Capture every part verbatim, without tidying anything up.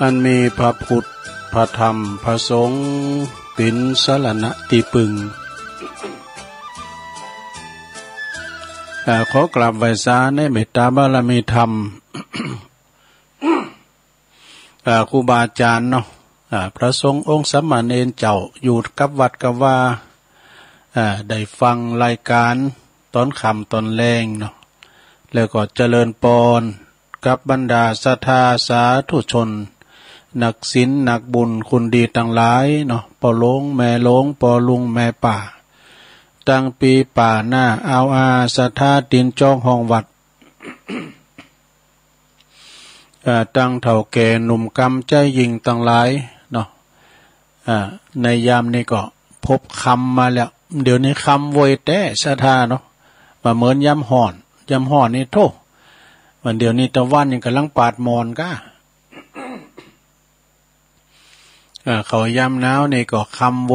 อันมีพระพุทธ พระธรรม พระสงฆ์ เป๋นสรณะตี้ปึง อ่า ขอกราบไหว้สาในเมตตาบารมีธรรม อ่า ครูบาอาจ๋ารย์เนาะ อ่า พระสงฆ์องค์สามเณรเจ้า อยู่กับวัดกับวา อ่า ได้ฟังรายก๋านต๋อนค่ำต๋อนแลงเนาะ แล้วก็เจริญปอนกับบรรดาศรัทธาสาธุชน นักศีลนักบุญคุณดีตังหลายเนาะ ป้อหลวงแม่หลวง ป้อลุงแม่ป้า ตังปี๋ป๋าหน้า อาวอาศรัทธาตี๋นจองห้องวัด เอ่อ ตังเฒ่าแก่หนุ่มกำใจ๊ยิ่งตังหลายเนาะ อ่า ในยามนี้ก็พบค่ำมาแล้ว เดี๋ยวนี้ค่ำไวแต๊ศรัทธาเนาะ บ่เหมือนยามฮ้อน ยามฮ้อนนี่โธ่ วันเดี๋ยวนี้ตะวันนี่ก่ำลังปาดหมอนก้า อ่า เข้ายามหนาวนี่ก็ค่ำไว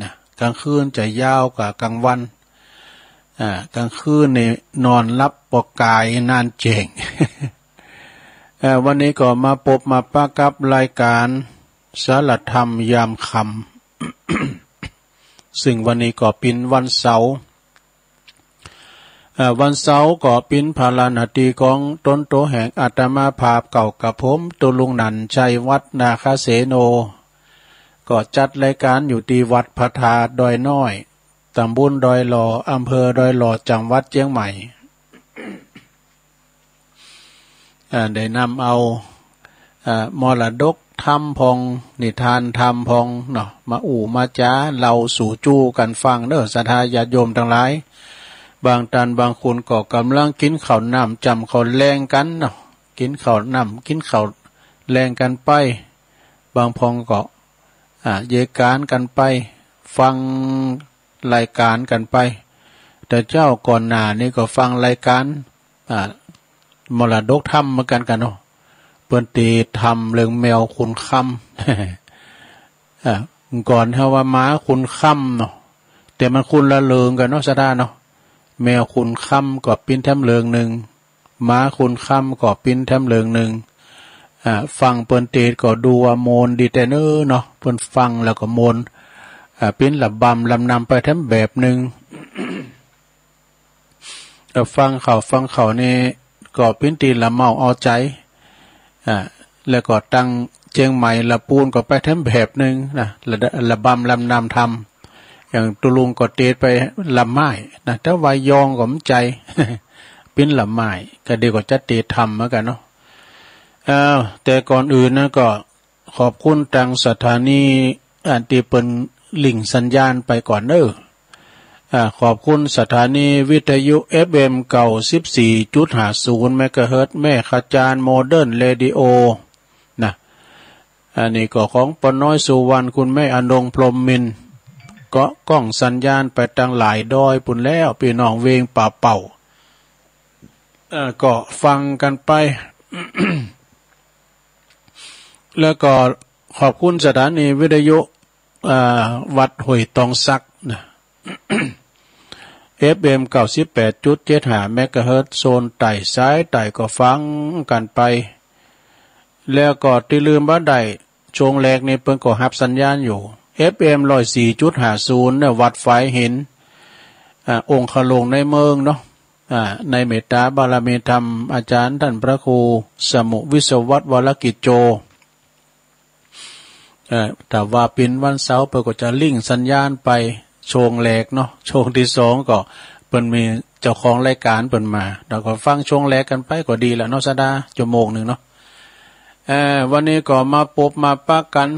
นะ ก๋างคืนจะยาวกว่ากลางวัน อ่า ก๋างคืนนี่นอนหลับบ่ก๋ายนานแจ้ง เอ่อ วันนี้ก็มาปบมาปะกับรายก๋านสารธรรมยามค่ำ ซึ่งวันนี้ก็เป๋นวันเสาร์ เอ่อ วันเสาร์ก็เป๋นภาระหน้าตี้ของต๋นโตแห่งอาตมาภาพเก่ากับผม ตุ๊ลุงหนันชัย วัดนาคเสโน ก็จัดรายก๋านอยู่ตี้วัดพระธาตุดอยน้อย ตำบลดอยหล่อ อำเภอดอยหล่อ จังหวัดเจียงใหม่ อ่า ได้นำเอา อ่า มรดกธรรมพ่อง นิทานธรรมพ่องเนาะ มาอู้มาจ๋าเล่าสู่จู้กั๋นฟังเน้อ ศรัทธาญาติโยมตังหลาย บางต้านบางคนก็ก่ำลังกิ๋นข้าวน้ำจ๋ำข้าวแลงกั๋นเนาะ กิ๋นข้าวน้ำกิ๋นข้าวแลงกั๋นไป บางพ่องก็ อ่า เยกานกั๋นไป ฟังรายก๋านกั๋นไป แต่เจ๊าก่อนหน้านี้ก็ฟังรายก๋าน อ่า มรดกธรรมเหมือนกั๋นกั๋นเนาะ เปิ้นเต๋ทำเรื่องแมวขุนคำ อ่า ก่อนเฮาว่าหมาขุนคำเนาะ แต่มันคนละเรื่องกั๋นเนาะ ศรัทธาเนาะ แมวขุนคำก็เป๋นแถมเรื่องนึ่ง หมาขุนคำก็เป๋นแถมเรื่องนึ่ง อ่า ฟังเปิ้นเต๋ก็ดูว่าม่วนดีแต๊เน้อเนาะ เปิ้นฟังแล้วก็ม่วน อ่า เป๋นละบำลำนำไปแถมแบบนึ่ง เอ่อ ฟังเขาฟังเขานี่ก็เป๋นตี้ละเมาเอาใจ๋ อ่า แล้วก็ตังเจียงใหม่ละปูนก็ไปแถมแบบนึ่งนะ ละ ละบำลำนำธรรม อย่างตุ๊ลุงก็เต๋ไปละไม้นะ แต่ว่ายองก็บ่ใจ้ เป๋นละไม้ ก็เดี๋ยวก็จะเต๋ธรรมเหมือนกั๋นเนาะ อ้าว แต่ก่อนอื่นนะก็ ขอบคุณตังสถานี อันตี้เปิ้นลิงก์สัญญาณไปก่อนเน้อ อ่า ขอบคุณสถานีวิทยุ เอฟเอ็ม เก้าสิบสี่จุดห้าศูนย์ เมกะเฮิรตซ์ แม่ขจารย์โมเดิร์นเรดิโอ นะ อันนี้ก็ของป้อน้อยสุวรรณ คุณแม่อนงพรหมมินทร์ ก็ก้องสัญญาณไปตังหลายดอยปู้นแล้ว ปี้น้องเวงป่าเป้า เอ่อ ก็ฟังกั๋นไป แล้วก็ขอบคุณสถานีวิทยุ อ่า วัดห้วยตองสักนะ เอฟเอ็ม เก้าสิบแปดจุดเจ็ดห้า เมกะเฮิรตซ์ โซนใต้ สายใต้ก็ฟังกั๋นไป แล้วก็ตี้ลืมบ่ได้ ช่วงแรกนี่เปิ้นก็ฮับสัญญาณอยู่ เอฟเอ็ม ร้อยสี่จุดห้าศูนย์ เนี่ย วัดฝายหิน อ่า องคลุงในเมืองเนาะ อ่า ในเมตตาบารมีธรรม อาจ๋ารย์ต้านพระครูสมุห์ วิศวัตร วรกิจโจ เอ่อ ถ้าว่าเป๋นวันเสาร์เปิ้นก็จะลิงก์สัญญาณไปช่วงแรกเนาะ ช่วงตี้สองก็เปิ้นมีเจ้าของรายก๋านเปิ้นมา เฮาก็ฟังช่วงแรกกั๋นไปก็ดีแล้วเนาะ ศรัทธา ชั่วโมงนึ่งเนาะ เอ่อ วันนี้ก็มาปบมาปะกั๋น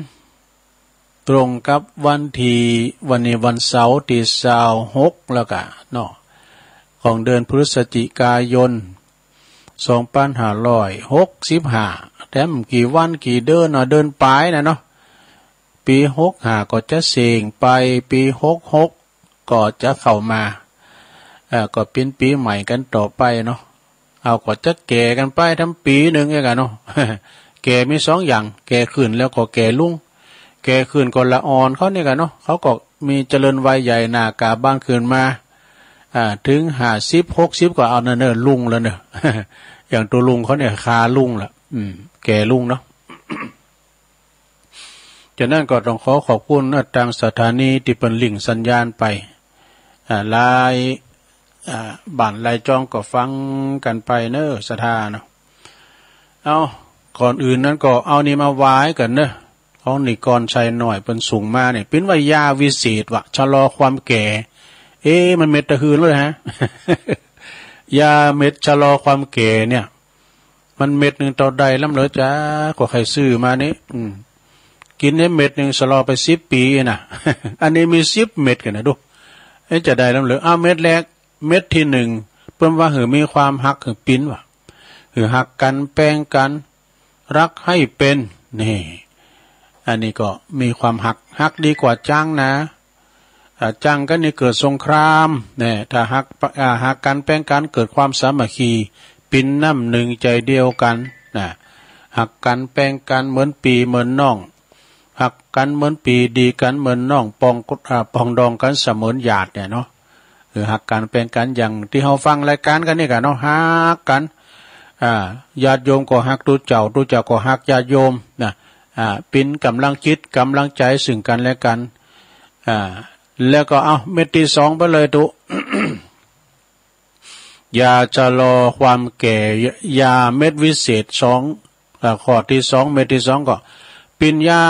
ตรงกับวันตี้ วันนี้วันเสาร์ตี้ซาวหกแล้วกะเนาะ ของเดือนพฤศจิกายน สองปันห้าร้อยหกสิบห้า แถมกี่วันกี่เดือนเนาะ เดือนป๋ายน่ะเนาะ ปี๋หกห้าก็จะเส้งไป ปี๋หกหกก็จะเข้ามา เอ่อ ก็เป๋นปี๋ใหม่กั๋นต่อไปเนาะ เฮาก็จะแก่กั๋นไปแถมปี๋นึ่งเองอะเนาะ แก่มีสองอย่าง แก่ขึ้นแล้วก็แก่ลุง แก่ขึ้นก็ละอ่อนเขานี่กะเนาะ เขาก็มีเจริญวัยใหญ่หน้ากาบานขึ้นมา อ่า เถิงห้าสิบ หกสิบก็เอาเน่อ เน่อ ลุงแล้วเน่อ อย่างตุ๊ลุงเขาเนี่ย คาลุงละ อืม แก่ลุงเนาะ จากนั้นก็ต้องขอขอบคุณนะ ตางสถานีตี้เปิ้นลิงก์สัญญาณไป อ่า หลาย อ่า บ้านหลายจ้องก็ฟังกั๋นไปเน่อ ศรัทธาเนาะ เอา ก่อนอื่นนั้นก็เอานี่มาถวายกั๋นเน่อ ของนิกรชัยน้อยเปิ้นส่งมาเนี่ย เปิ้นว่า ยาวิเศษว่าชะลอความแก่ เอ๊ะ มันเม็ดตะหืนเลยฮะ ยาเม็ดชะลอความแก่เนี่ย มันเม็ดนึ่งเต้าใดล้ำเหลือจ๊ะ ก็ใค่ซื้อมานี่ อืม กิ๋นได้เม็ดนึ่งสะลอไปสิบปี๋น่ะ อันนี้มีสิบเม็ดกั๋นนะ ดู เอ๊ะ จะใดล้ำเหลือ เอาเม็ดแรก เม็ดตี้นึ่ง เปิ้นว่าหื้อมีความฮักหื้อปิ๊นว่า หื้อฮักกั๋นแป๋งกั๋น ฮักหื้อเป๋น นี่ อันนี้ก็มีความฮัก ฮักดีกว่าจั้งนะ อ่า จั้งกั๋นนี่เกิดสงคราม เนี่ย ถ้าฮัก อ่า ฮักกั๋นแป๋งกั๋นเกิดความสามัคคี ปิ๊นน้ำนึ่งใจ๋เดียวกั๋น นะ ฮักกั๋นแป๋งกั๋นเหมือนปี้เหมือนน้อง ฮักกั๋นเหมือนปี้ ดีกั๋นเหมือนน้อง ปอง อ่า ปองดองกั๋นเสมือนญาติเนี่ยเนาะ เออ ฮักกั๋นแป๋งกั๋น อย่างตี้เฮาฟังรายก๋านกั๋นนี่ก่ะเนาะ ฮักกั๋น อ่า ญาติโยมก็ฮักตุ๊เจ้า ตุ๊เจ้าก็ฮักญาติโยมนะ อ่า ปิ๊นก๋ำลังจิตก๋ำลังใจ๋ซึ่งกั๋นและกั๋น อ่า แล้วก็เอาเม็ดตี้สองไปเลยตุ๊ ยาชะลอความแก่ ยาเม็ดวิเศษสอง อ่า ข้อตี้สอง เม็ดตี้สองก็ ปิ๊นยา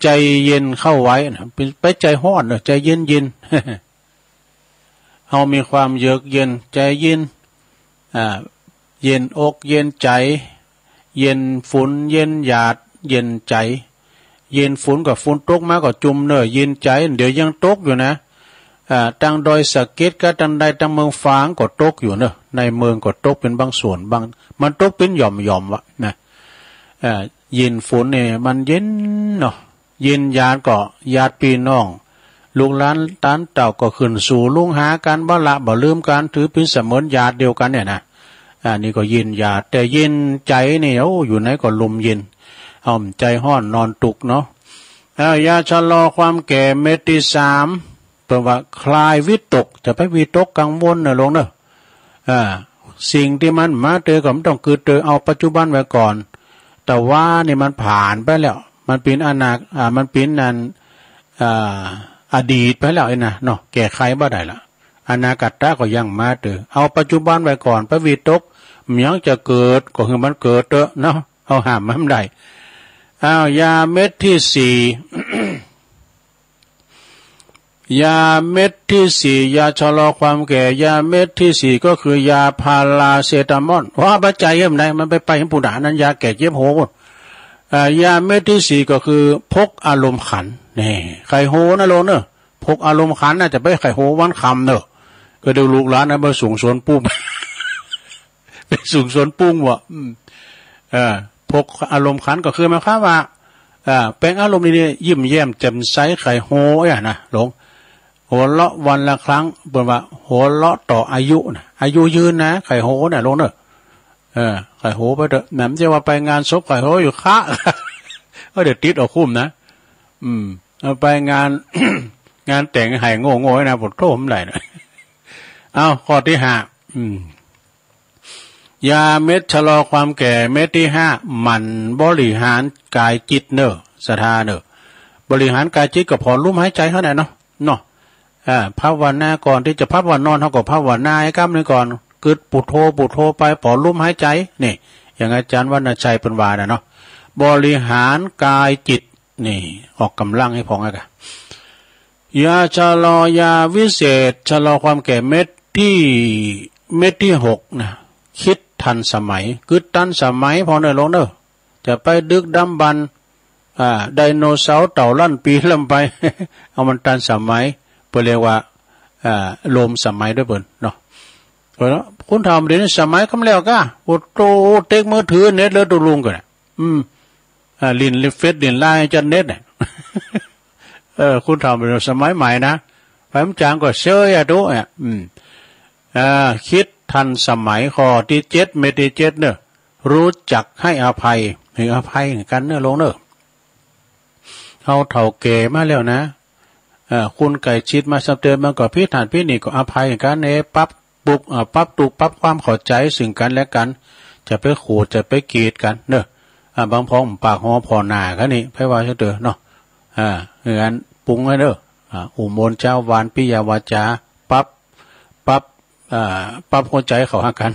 ใจ๋เย็นเข้าไว้นะ ปิ๊น ไปใจ๋ฮ้อนเน่อ ใจ๋เย็นๆ เฮามีความเยือกเย็น ใจ๋เย็น อ่า เย็นอกเย็นใจ๋ เย็นฝนเย็นหยาด เย็นใจ๋ เย็นฝนก็ฝนตกมาก็จุ่มเน่อ เย็นใจ๋ เดี๋ยวยังตกอยู่นะ อ่า ตังดอยสะเก็ดกับตังใดตังเมืองฝางก็ตกอยู่เน่อ ในเมืองก็ตกเป๋นบางส่วนบาง มันตกเป๋นหย่อมๆ วะนะ อ่า เย็นฝนเนี่ยมันเย็นเนาะ เย็นหยาดก็ญาติปี้น้อง ลูกหลานตานเต้าก็ขึ้นสู่ฮุงหากั๋น บ่ละบ่ลืมกั๋น ถือเป๋นเสมือนญาติเดียวกั๋นเนี่ยนะ อันนี้ก็เย็นหยาด แต่เย็นใจ๋นี่ โอ้ อยู่ไหนก็ลมเย็น เอา ใจ๋ฮ้อนนอนตุ๊กเนาะ อ่า ยาชะลอความแก่เม็ดตี้สาม เปิ้นว่าคลายวิตก จะไปวิตกกังวลเน่อโลงเน่อ อ่า สิ่งตี้มันมาเตอก็บ่ต้องกึ๊ดเตอ เอาปัจจุบันไว้ก่อน ตะวานี่มันผ่านไปแล้ว มันเป๋นอนา อ่า มันเป๋นอัน อ่า อดีตไปแล้วไอ้นะเนาะ แก้ไขบ่ได้ละ อนาคตะก็ยังมาเตอ เอาปัจจุบันไว้ก่อน ไปวิตก มันยังจะเกิด ก็หื้อมันเกิดเต๊อะเนาะ เอาห้ามมันบ่ได้ อ้าว ยาเม็ดตี้สี่ ยาเม็ดตี้สี่ ยาชะลอความแก่ ยาเม็ดตี้สี่ก็คือยาพาราเซตามอล ว่าบ่ใจ้เอิ้นใด มันไป ไปหยังปู้ดา อันนั้นยาแก้เจ็บหัวปู้น อ่า ยาเม็ดตี้สี่ก็คือพกอารมณ์ขัน นี่ ใค่โฮนะโลงเน่อ พกอารมณ์ขันน่ะ จะไปใค่โฮวันค่ำเน่อ ก็เดี๋ยวลูกหลานนะ ไปส่งสวนปุ้ง ไปส่งสวนปุ้งวะ อืม เออ พกอารมณ์ขันก็คือหมายความว่า เอ่อ แป๋งอารมณ์ดีๆ ยิ้มแย้มแจ่มใส ใค่โฮอะนะ โลง หัวเราะวันละครั้ง เปิ้นว่าหัวเราะต่ออายุนะ อายุยืนนะ ใค่โฮน่ะ โลงเน่อ เออ ใค่โฮไปเต๊อะ แหม บ่ใจ้ว่าไปงานศพใค่โฮอยู่คะ ก็เดี๋ยวติดเอาคุ้มนะ อืม เอาไปงาน งานแต่งไห้โง่ๆ นะ ปะโถ บ่ได้นะ เอา ข้อตี้ห้า อืม ยาเม็ดชะลอความแก่เม็ดตี้ห้า หมั่นบริหารกายจิตเน่อ ศรัทธาเน่อ บริหารกายจิตก็ผ่อนลมหายใจ๋เฮาแหละเนาะ เนาะ อ่า ภาวนา ก่อนตี้จะพับว่านอน เฮาก็ภาวนาไอ้กำนึ่งก่อน กึ๊ดพุทโธ พุทโธไป ผ่อนลมหายใจ๋ นี่ อย่างอาจ๋ารย์วรรณชัยเปิ้นว่าน่ะเนาะ บริหารกายจิต นี่ ออกก๋ำลังหื้อผ่องอะกะ ยาชะลอ ยาวิเศษชะลอความแก่เม็ดตี้ เม็ดตี้หกนะ คิดทันสมัย กึ๊ดตันสมัยผ่องเน่อโลงเน่อ จะไปดึกดำบรรพ์ อ่า ไดโนเสาร์เต่าล้านปี๋ล้ำไป เอามันตันสมัย เปิ้นเรียกว่า อ่า รวมสมัยด้วยเปิ้นเนาะ เปิ้นว่า คนเฒ่าเดี๋ยวนี้สมัยกำแล้วกะ โอ้โต เต็กมือถือเน็ตเลยตุ๊ลุงกะนะ อืม อ่า หลิ้นเฟซหลิ้นไลน์จะเน็ตน่ะ เออ คนเฒ่าเปิ้นสมัยใหม่นะ ไปมันจ๋างก็เซยอะตุ๊อะ อืม อ่า คิดทันสมัย ข้อตี้เจ็ด เม็ดตี้เจ็ดเน่อ ฮู้จักหื้ออภัย หื้ออภัยกั๋นเน่อโลงเน่อ เฮาเฒ่าแก่มาแล้วนะ เอ่อ คนใก้ชิดมาสำเติมมันก็ผิดหั้นผิดนี่ก็อภัยกั๋นเน่อ ปรับปรุง เอ่อ ปรับตุ๊กปรับความเข้าใจ๋ซึ่งกั๋นและกั๋น จะไปโขดจะไปเกลียดกั๋นเน่อ อ่า บางพ่องปากหอผ่อหน้ากั๋นนี่ ไผว่าซะเต๊อะเนาะ อ่า อย่างนั้นปรุงไว้เด้อ อ่า อุโมนเจ๊าวาน ปิยาวาจา ปรับ ปรับ อ่า ปรับหัวใจ๋เข้าหากั๋น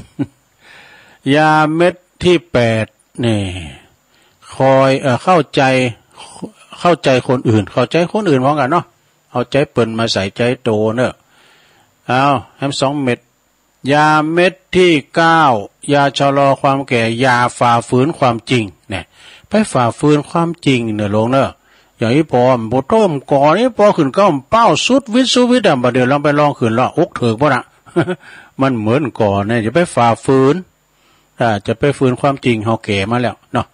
ยาเม็ดตี้แปด นี่ คอย เอ่อ เข้าใจ๋ เข้าใจ๋คนอื่น เข้าใจ๋คนอื่นพร้อมกั๋นเนาะ เอาใจ๋เปิ้นมาใส่ใจ๋โตเนาะ เอา แหมสองเม็ด ยาเม็ดตี้เก้า ยาชะลอความแก่ อย่าฝ่าฝืนความจริง เนี่ย ไปฝ่าฝืนความจริงเนาะโลงเนาะ อย่างอี้ปอ บ่โต้มก่อนี่ ปอขึ้นเก๊าเป้าสุดวิดสุดวิดอะ บ่าเดี่ยวลองไปลองขึ้นละ อกเถิกหมดอะ มันเหมือนก่อเนี่ย จะไปฝ่าฝืน อ่า จะไปฝืนความจริง เฮาแก่มาแล้วเนาะ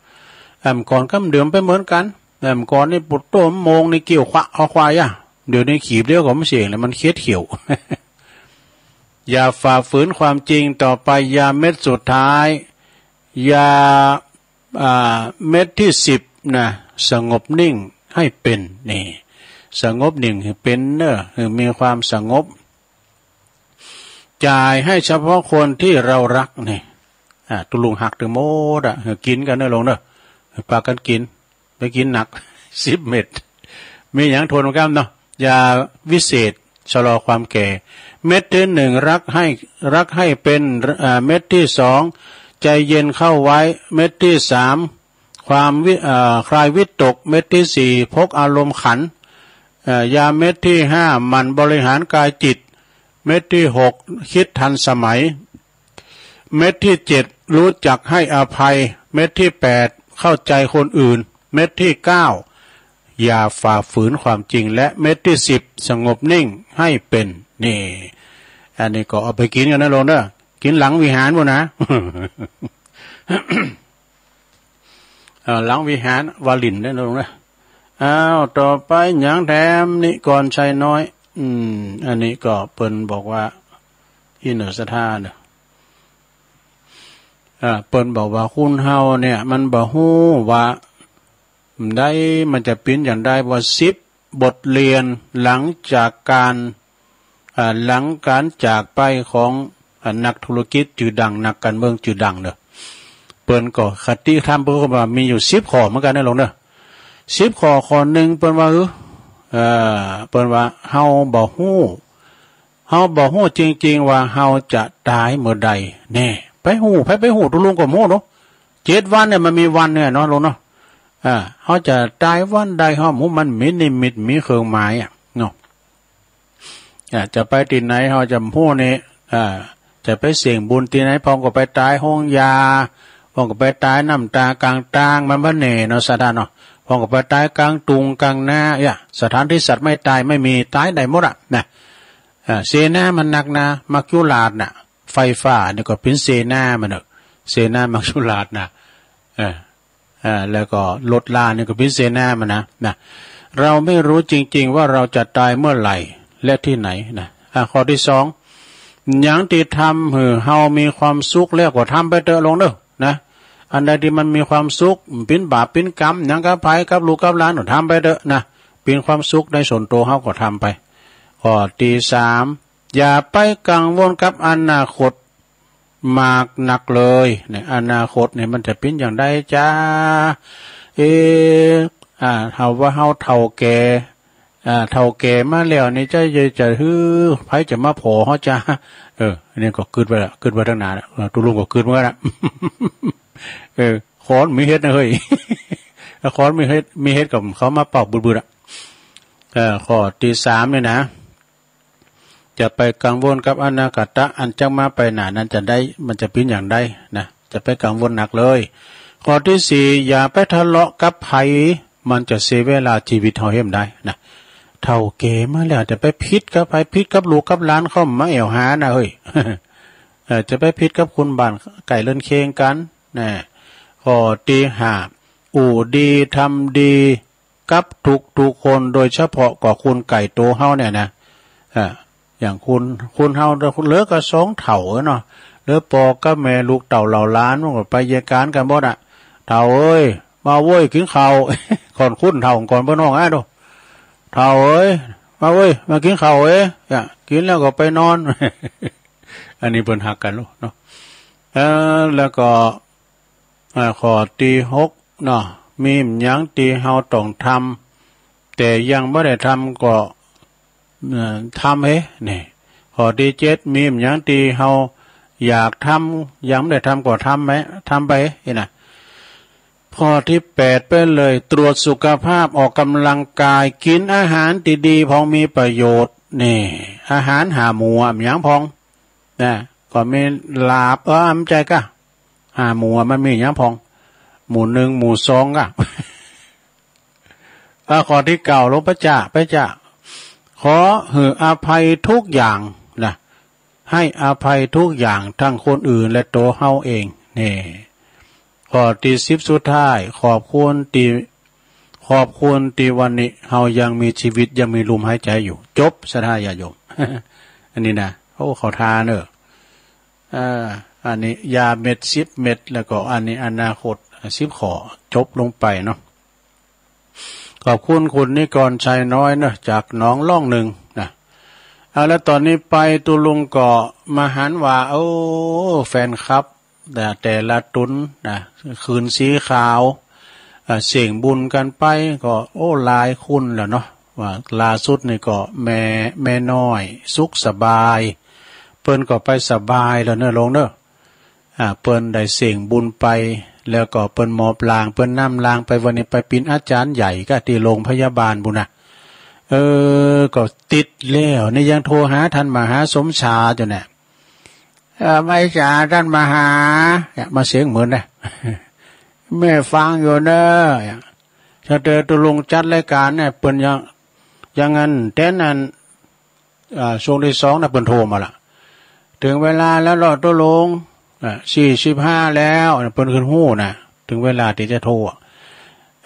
แหมก่อนก้ำเดิมไปเหมือนกั๋น แหมก่อนนี่บ่โต้มโมงนี่ เกี้ยวขวาเอาขวาอะ เดี๋ยวนี้ขีบเดียวก็บ่เสียงแล้ว มันเคียดเขียว อย่าฝ่าฝืนความจริง ต่อไปยาเม็ดสุดท้าย ยา อ่า เม็ดตี้สิบนะ สงบนิ่งให้เป๋น นี่ สงบนิ่งหื้อเป๋นเนาะ หื้อมีความสงบ จ่ายให้เฉพาะคนที่เรารัก นี่ อ่า ตุ๊ลุงฮักตึงหมดอะ หื้อกิ๋นกั๋นเนาะโลงเนาะ หื้อปากั๋นกิ๋น ไปกิ๋นหนัก สิบเม็ด มีหยังทนกั๋นเนาะ ยาวิเศษชะลอความแก่ เม็ดตี้หนึ่ง รักให้ รักให้เป็น อ่า เม็ดตี้สอง ใจเย็นเข้าไว้ เม็ดตี้สาม ความวิ อ่า คลายวิตก เม็ดตี้สี่ พกอารมณ์ขัน เอ่อ ยาเม็ดตี้ห้า หมั่นบริหารกายจิต เม็ดตี้หก คิดทันสมัย เม็ดตี้เจ็ด รู้จักให้อภัย เม็ดตี้แปด เข้าใจ๋คนอื่น เม็ดตี้เก้า อย่าฝ่าฝืนความจริง และเม็ดตี้สิบ สงบนิ่งให้เป๋น นี่ อันนี้ก็เอาไปกิ๋นกั๋นเนาะโลงเนาะ กิ๋นหลังวิหารปู้นนะ เอ่อ หลังวิหารวารินเนาะโลงเนาะ อ้าว ต่อไปหยังแถม นิกรชัยน้อย อืม อันนี้ก็เปิ้นบอกว่า อี้เน่อศรัทธาเน่อ อ่า เปิ้นบอกว่าคนเฮาเนี่ย มันบ่ฮู้ว่า ใดมันจะเป๋นอย่างใด ว่าสิบบทเรียนหลังจากการ อ่า หลังการจากไปของ อ่า นักธุรกิจจื้อดัง นักการเมืองจื้อดังเนาะ เปิ้นก็คติธรรมเปิ้นก็ว่ามีอยู่สิบข้อเหมือนกั๋นเนาะโลงเนาะ สิบข้อ ข้อหนึ่งเปิ้นว่า เออ เอ่อ เปิ้นว่าเฮาบ่ฮู้ เฮาบ่ฮู้จริงๆ ว่าเฮาจะต๋ายเมื่อใด แน่ ไปฮู้ ใผไปฮู้ ตุ๊ลุงก็บ่ฮู้เนาะ เจ็ดวันเนี่ยมันมีวันเนี่ยเนาะโลงเนาะ อ่า เฮาจะต๋ายวันใด เฮาบ่ฮู้ มันมีนิมิต มีเครื่องหมายอะเนาะ อ่า จะไปตี้ไหน เฮาจะบ่ฮู้นี่ อ่า จะไปเสี่ยงบุญตี้ไหน พ่องก็ไปต๋ายโฮงยา พ่องก็ไปต๋ายน้ำต๋ากลางตาง มันบ่แน่เนาะศรัทธาเนาะ พ่องก็ไปต๋ายกลางตุงกลางนา เอี้ย สถานตี้สัตว์ไม่ตายไม่มี ต๋ายได้หมดอะนะ อ่า เสนามันนักนะ มัจจุราชน่ะ ไฟฟ้านี่ก็เป๋นเสนามันเนาะ เสนามัจจุราชน่ะ เออ อ่า แล้วก็รถรานี่ก็เป๋นเสนามันนะ นะ เราไม่รู้จริงๆ ว่าเราจะต๋ายเมื่อไหร่ และที่ไหนนะ อ่า ข้อตี้สอง หยังตี้ทำหื้อเฮามีความสุขแล้วก็ทำไปเต๊อะโลงเนาะ นะ อันใดตี้มันมีความสุข เป๋นบาปเป๋นกรรมหยังกับใผ กับลูกกับหลาน ก็ทำไปเต๊อะนะ เป๋นความสุขในส่วนตั๋วเฮาก็ทำไป ข้อตี้สาม อย่าไปกังวลกับอนาคต มากนักเลย เนี่ย อนาคตเนี่ยมันจะเป๋นอย่างใดจ๊ะ เอ๊ะ อ่า เฮาว่าเฮาเฒ่าแก่ อ่า เฒ่าแก่มาแล้วนี่จะ จะ จะหื้อ ใผจะมาผ่อเฮาจ๊ะ เออ อันนี้ก็กึ๊ดไว้ละ กึ๊ดไว้ตั้งนานละ เออ ตุ๊ลุงก็กึ๊ดไว้ละ เออ ขอนมีเห็ดนะเฮ้ย ขอนมีเห็ด มีเห็ดก็เขามาเป่าบึดๆ อะ เออ ข้อตี้สามเนี่ยนะ จะไปกังวลกับอนาคตะอันจะมาไปหน้านั้นจะได้ มันจะเป๋นอย่างใดนะ จะไปกังวลหนักเลย ข้อตี้สี่ อย่าไปทะเลาะกับใผ มันจะเสียเวลาจีวิตเฮาเหียบ่ได้นะ เฒ่าแก่มาแล้วจะไปผิดกับใผ ผิดกับลูกกับหลานเขามาแอ่วหานะเฮ้ย เออ จะไปผิดกับคนบ้านใก้เรือนเคียงกั๋นนะ ข้อตี้ห้า อู้ดีทำดี กับทุกๆ คน โดยเฉพาะก็คนใก้ตั๋วเฮาเนี่ยนะ อ่า อย่างคน คนเฮาเหลือก็สองเฒ่าเนาะ เหลือป้อกับแม่ ลูกเต้าเหล่าหลาน มันก็ไปเยียะกานกั๋นหมดอะ เฒ่าเอ้ย มาเว้ย กิ๋นข้าว ก่อนคนเฒ่าก่อนเปิ้นฮ้องอะดู เฒ่าเอ้ย มาเว้ย มากิ๋นข้าวเอ้ย อ่ะ กิ๋นแล้วก็ไปนอน อันนี้เปิ้นฮักกั๋นลูกเนาะ เออ แล้วก็ อ่า ข้อตี้หกเนาะ มีหยังตี้เฮาต้องทำ แต่ยังบ่ได้ทำก็ เอ่อ ทำเฮ้ นี่ ข้อตี้เจ็ด มีหยังตี้เฮาอยากทำ ยังบ่ได้ทำก็ทำไป ทำไป นี่นะ ข้อตี้แปดไปเลย ตรวจสุขภาพ ออกกำลังกาย กิ๋นอาหารตี้ดี พองมีประโยชน์ นี่ อาหารห้าหมู่อะ มีหยังพ่อง นะ ก็มีลาบ เออ บ่ใจ้ก้า ห้าหมู่อะ มันมีหยังพ่อง หมู่นึ่ง หมู่สองก้า อ่ะ ข้อตี้เก้า ลงไปจ้า ไปจ้า ขอหื้ออภัยทุกอย่างนะ หื้ออภัยทุกอย่าง ตึงคนอื่นและตั๋วเฮาเอง นี่ ข้อตี้สิบสุดท้าย ขอบคุณตี้ ขอบคุณตี้วันนี้เฮายังมีจีวิต ยังมีลมหายใจ๋อยู่ จบ ศรัทธาญาติโยม อันนี้นะ โอ้ เข้าท่าเน่อ อ่า อันนี้ยาเม็ดสิบเม็ด แล้วก็อันนี้อนาคตสิบข้อ จบลงไปเนาะ ขอบคุณคุณนิกรชัยน้อยเนาะ จากหนองล่องนึ่งนะ เอา แล้วต๋อนนี้ไปตุ๊ลุงก็มาหันว่า โอ้ แฟนคลับ แต่ แต่ละตุ๊นนะ คืนสีขาว อ่า เส้งบุญกั๋นไปก็ โอ้ หลายคนแล้วเนาะ ว่าล่าสุดนี่ก็แม่ แม่น้อยสุขสบาย เปิ้นก็ไปสบายแล้วเน่อลุงเน่อ อ่า เปิ้นได้เส้งบุญไป แล้วก็เปิ้นมอบร่าง เปิ้นนำร่างไป วันนี้ไปเป๋นอาจ๋ารย์ใหญ่ก้าตี้โรงพยาบาลปู้นนะ เออ ก็ติดแล้ว นี่ยังโทรหาต้านมหาสมชาญอยู่เนี่ย เออ ไม่จ๋า ต้านมหา เนี่ย มาเสียงเหมือนนะ แม่ฟังอยู่เน่อ เนี่ย ตั้งแต่ตุ๊ลุงจัดรายก๋านเนี่ย เปิ้นยัง ยังอัน แต๊นั้น อ่า ช่วงตี้สองนะ เปิ้นโทรมาละ เถิงเวลาแล้วเหรอตุ๊ลุง อ่า สี่สิบห้าแล้ว เปิ้นขึ้นฮู้นะ เถิงเวลาตี้จะโทรอะ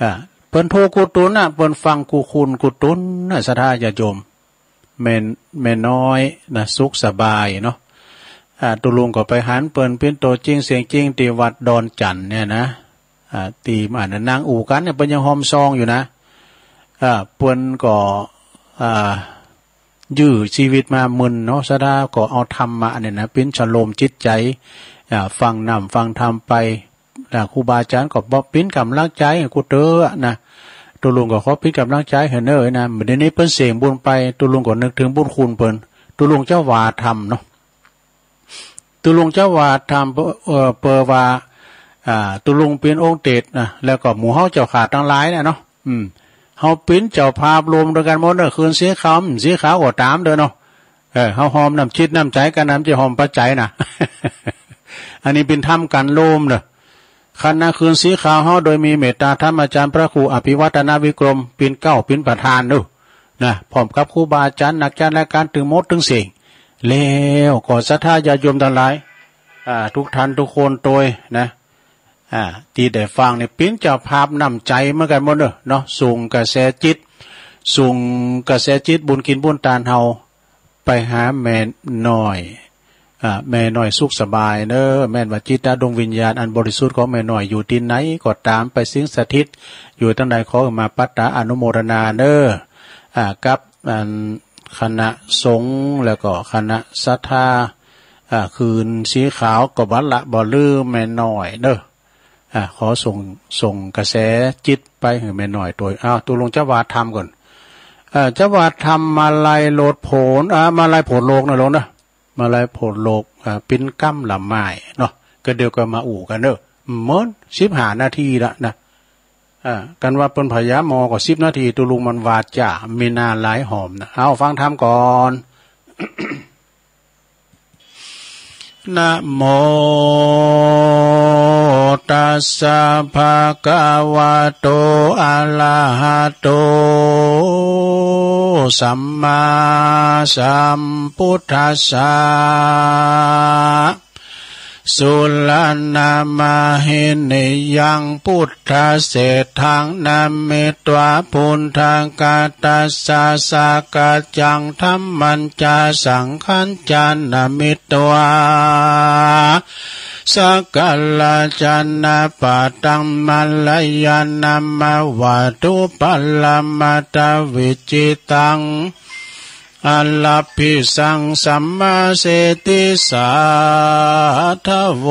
อ่า เปิ้นโทรกู้ตุ๊นนะ เปิ้นฟังกู้คนกู้ตุ๊นนะ ศรัทธาญาติโยม แม่ แม่น้อยนะ สุขสบายเนาะ อ่า ตุ๊ลุงก็ไปหันเปิ้นเป๋นตั๋วจริงเสียงจริงตี้วัดดอนจั่นเนี่ยนะ อ่า ตี้อันนั้นนั่งอู้กั๋นเนี่ย เปิ้นยังฮ่อมซองอยู่นะ อ่า เปิ้นก็ อ่า ยื้อจีวิตมามึนเนาะ ศรัทธาก็เอาธรรมะเนี่ยนะ เป๋นชโลมจิตใจ๋ อ่า ฟังนำฟังธรรมไป อ่า ครูบาอาจ๋ารย์ก็บอกเป๋นก๋ำลังใจ๋หื้อกูเต๊อะนะ ตุ๊ลุงก็ขอเป๋นก๋ำลังใจ๋หื้อเน่อนะ เดี๋ยวนี้เปิ้นเส้งบุญไป ตุ๊ลุงก็นึกเถิงบุญคุณเปิ้น ตุ๊ลุงจะว่าธรรมเนาะ ตุ๊ลุงจะว่าธรรม เอ่อ เปื้อว่า อ่า ตุ๊ลุงเป๋นองค์เตสนะ แล้วก็หมู่เฮาเจ้าข้าตังหลายเนี่ยเนาะ อืม เฮาเป๋นเจ้าภาพรวมตวยกั๋นหมดเน่อ คืนสีขาว อืม สีขาวก็ต๋ามเต๊อะเนาะ เออ เฮาฮ่อมน้ำจิตน้ำใจ๋กั๋นนะ บ่ใจ้ฮ่อมปัจจัยนะ อันนี้เป๋นธรรมกั๋นรวมเน่อ คณะคืนสีขาวเฮาโดยมีเมตตาธรรมอาจ๋ารย์พระครูอภิวัฒนวิกรม เป๋นเก๊าเป๋นประธานเน่อ นะ พร้อมกับครูบาอาจ๋ารย์นักจัดรายก๋านตึงหมดตึงเส้ง แล้วก็ศรัทธาญาติโยมตังหลาย อ่า ทุกท่านทุกคนตวยนะ อ่า ตี้ได้ฟังเนี่ยเป๋นเจ้าภาพน้ำใจ๋เหมือนกั๋นหมดเน่อเนาะ ส่งกระแสจิต ส่งกระแสจิตบุญกิ๋นบุญตานเฮา ไปหาแม่น้อย อ่า แม่น้อยสุขสบายเน่อ แม่นว่าจิตดวงวิญญาณอันบริสุทธิ์ของแม่น้อยอยู่ตี้ไหนก็ต๋าม ไปสิงสถิตอยู่ตังใด ขอหื้อมาปัตตาอนุโมทนาเน่อ อ่า กับอันคณะสงฆ์แล้วก็คณะศรัทธา อ่า คืนสีขาวก็บ่ละบ่ลืมแม่น้อยเน่อ อ่า ขอส่ง ส่งกระแสจิตไปหื้อแม่น้อยตวย อ้าว ตุ๊ลุงจะว่าธรรมก่อน เอ่อ จะว่าธรรมมาลัยโลดโผน อ่า มาลัยโผนโลกเน่อลุงเน่อ มาลัยโผนโลก อ่า เป๋นกำละไม้เนาะ ก็เดี๋ยวก็มาอู้กั๋นเน่อ เหมือนสิบห้านาทีละนะ อ่า กั๋นว่าเปิ้นผยามอก็สิบนาที ตุ๊ลุงมันวาจ๋า มีหน้าหลายหอมนะ เอาฟังธรรมก่อน นะโมตัสสะ ภะคะวะโต อะระหะโต สัมมาสัมพุทธัสสะ สุรณะมะหินิยัง พุทธะเศรษฐัง นะมิตวา ปุณฑะกะตัสสะ สะกัจจัง ธัมมัญจะ สังฆัญจะ นะมิตวา สักการะจะ นะปะทัง มะระยะ นะมะวะตุ ปะระมะตะวิจจิตัง อะระภิสัง สัมมาเสติ สาธะโว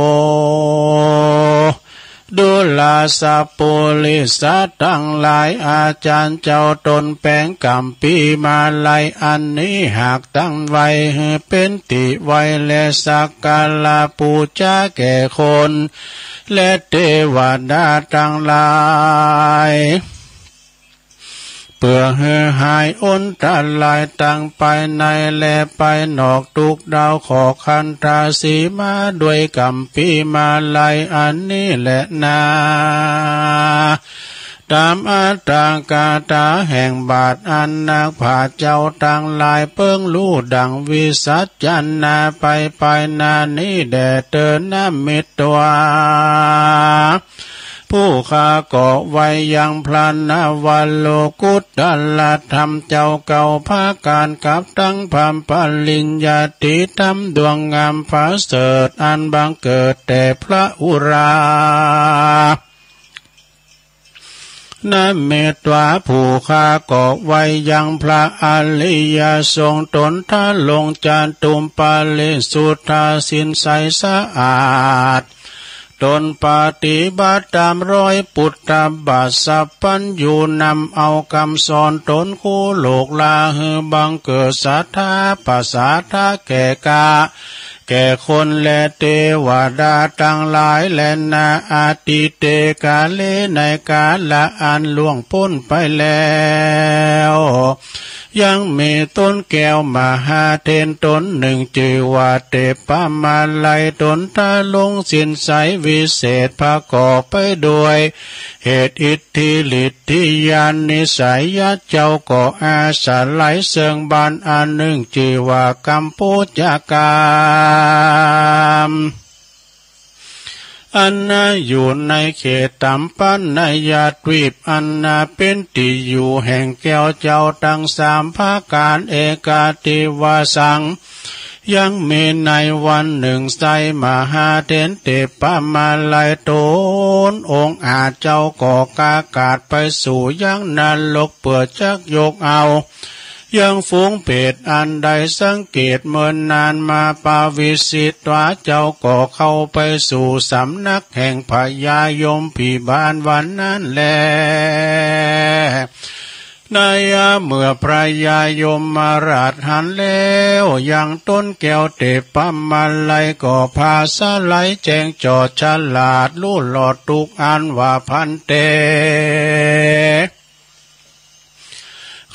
ดูราสะปุริสะตังหลาย อาจารย์เจ้าตนแป๋งก๋ำปีมาลัยอันนี้ หากตั้งไว้หื้อเป๋นตี้ไหว้และสักการะปู๋จาแก่คน และเตวดาตังหลาย เปื้อหื้อหายอันตรายตังปายในและปายนอก ตุ๊กดาวขอคันธสีมา ด้วยก๋ำปีมาลัยอันนี้แลนา ต๋ามอัตถกถาแห่งบาทอันนักปราชญ์เจ้าตังหลายเปิงฮู้ดั่งวิสัชนาไปปายหน้านี้แด่เตอ นมิตวา ผู้ข้าก็ไหว้ยังพระนวโลกุตตรธรรมเจ้าเก้าประก๋าน กับตังพระปริญญาติธรรมดวงงามประเสริฐ อันบังเกิดแต่พระอุรา นมิตวา ผู้ข้าก็ไหว้ยังพระอริยสงฆ์ ต๋นทรงจตุปปาริสุทธา ศีลใสสะอาด ต๋นปฏิบัติต๋ามรอยปุทธบาท สัพพัญญูนำเอากำสอนต๋น กู้โลกลาหื้อบังเกิดศรัทธาประสาทะแก่กา แก่คนและเตวดาตังหลายแลนา อดีเตกาเล ในกาละอันล่วงป๊นไปแล้ว ยังมีต้นแก้วมหาเถรต๋นนึ่ง จื้อว่าเตปปมาลัย ต๋นทรงศีลใสวิเศษ ประกอบไปด้วยเหตุ อิทธิ ฤทธิ ญาณ นิสัย เจ้าก็อาศัยเซิ่งบ้านอันนึ่ง จื้อว่ากัมปูชกาม อันนาอยู่ในเขตตัมปะนะยะทวีป อันนาเป๋นตี้อยู่แห่งแก้วเจ้าตังสามประก๋าน เอกาติวาสัง ยังมีในวันนึ่ง ไส้มหาเถรเตปปมาลัยต๋นองอาจเจ้าก็กากาดไปสู่ยังนรก เปื้อจักยกเอายังฝูงเปรตอันได้สังเกตเมินนานมา ปวิสิตวา เจ้าก็เข้าไปสู่สำนักแห่งพญายมพิบาลวันนั้นแล ในยามเมื่อพญายมราชหันแล้วยังต้นแก้วเตปปมาลัย ก็ผาสะไหลแจ้งจอดฉลาดฮู้รอดตุ๊กข์ อันว่า ภันเต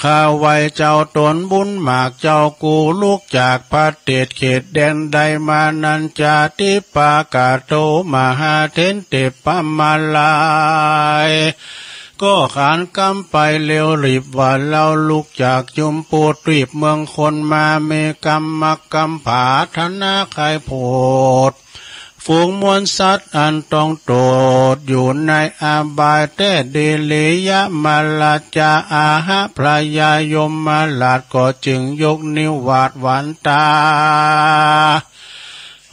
ข้าไหว้เจ้าต๋นบุญมาก เจ้ากู้ลุกจากประเทศเขตแดนใดมานั้น จาติปกโต มหาเถรเตปปมาลัย ก็ขานกำไปเร็วรีบว่า เฮาลุกจากจุมพูทวีปเมืองคนมา มีกำมักกำผาถนาใค่โผด ฝูงมวลสัตว์อันต้องโตษอยู่ในอบายแต๊ ดิริยมราชา อาหะ พญายมราชก็จึงยกนิ้ววาดหวันตา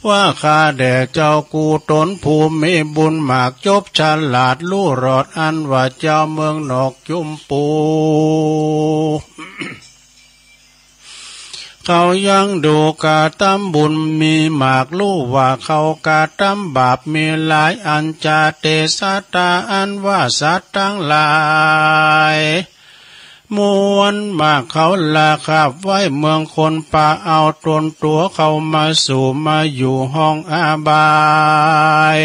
ว่า ข้าแด่เจ้ากู้ต๋นผู้มีบุญมาก จบฉลาดฮู้รอด อันว่าเจ้าเมืองนอกจุมพู เขายังดูกระตำบุญมีมาก ฮู้ว่าเขากระตำบาปมีหลายอัน จาเต สัตตา อันว่าสัตว์ตังหลายมวลมาก เขาลักขับไว้เมืองคน ปะเอาต๋นตั๋วเข้ามาสู่มาอยู่ห้องอบาย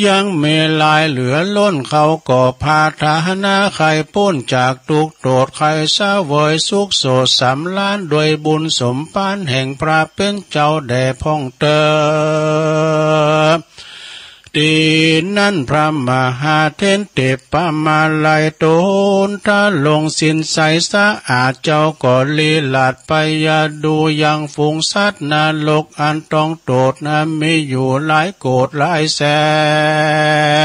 ยังมีหลายเหลือล้น เขาก็ผาถนาใค่ป๊นจากตุ๊กข์โตษ ใค่เสวยสุขโสดสำราญ ด้วยบุญสมภารแห่งพระเป๋นเจ้าแด่พ่องเตอ ตี้นั้นพระมหาเถรเตปปมาลัยต๋นทรงศีลใสสะอาด เจ้าก็ลี้ลัดไปดูยังฝูงสัตว์นรกอันต้องโตษนั้น มีอยู่หลายโกฏหลายแส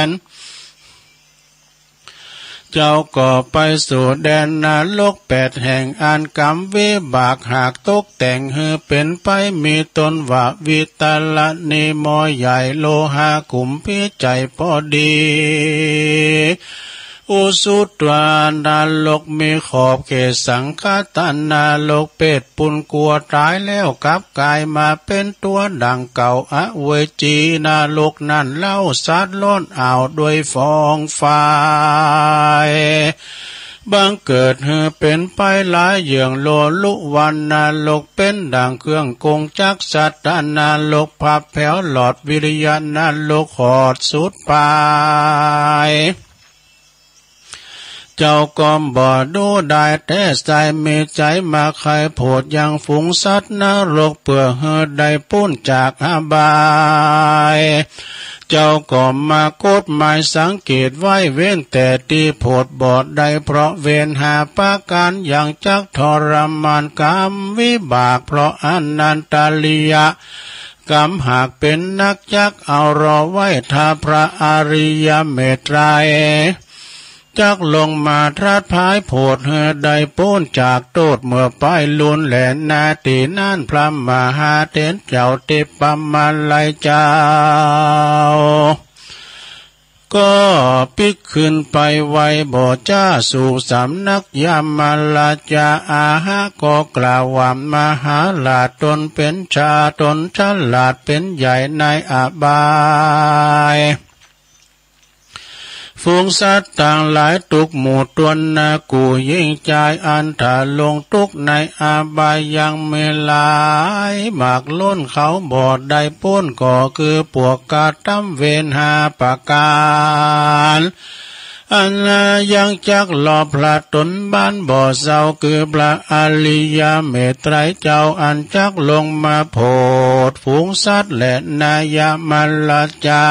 น เจ้าก็ไปสู่แดนนรกแปดแห่ง อันกรรมวิบากหากตกแต่งหื้อเป๋นไป มีต้นว่า วิตรณี หม้อใหญ่ โลหะ ขุมพีชใจ๋ปอดี อุสุตวานรกมีขอบเขตสังคตนรก เปรตปุญกัวต๋ายแล้วกลับก๋ายมาเป๋นตั๋วดั่งเก่า อเวจีนรกนั้นเล่า สัตว์ร้อนอ้าวด้วยฟองไฟ บังเกิดหื้อเป๋นไปหลายเยื่อง โลลุวันนรกเป๋นดั่งเครื่องกงจักร สัตตนรกพับแผวหลอด วิริยนรกหอดสุดปาย เจ้าก็บ่ฮู้ได้แต๊ ใจ๋มีใจ๋มาใค่โผดยังฝูงสัตว์นรก เปื้อหื้อได้ป๊นจากอบาย เจ้าก็มากฎหมายสังเกตไว้ เว้นแต่ตี้โผดบ่ได้ เพราะเวรห้าประก๋าน ยังจักทรมานกรรมวิบาก เพราะอนันตริยกรรมหากเป๋นนัก จักเอารอไว้ ถ้าพระอริยเมตไตรย จักลงมาตรัสพายโผดหื้อได้ป๊นจากโต้ษเมื่อไปลุนแลนา ตี้นั้นพระมหาเถรเจ้าเทปมาลัยเจ้า ก็ปิ๊กขึ้นไปไหว้บ่จ๋า สู่สำนักยมราชา อาหะก็กล่าวว่า มหาราชตนเป๋นชา ตนฉลาดเป๋นใหญ่ในอบาย ฝูงสัตว์ตังหลายตุ๊กหมู่ตวนนา กู้ยิ่งจายอันถ้าลงตุ๊กในอบายยังมีหลายมากล้น เขาบ่ได้ป๊นก็คือปวกกระตำเวรห้าประก๋าน อันยังจักลอบพระตนบ้านบ่เศร้า คือพระอริยเมตไตรยเจ้า อันจักลงมาโผดฝูงสัตว์แลนายมราชา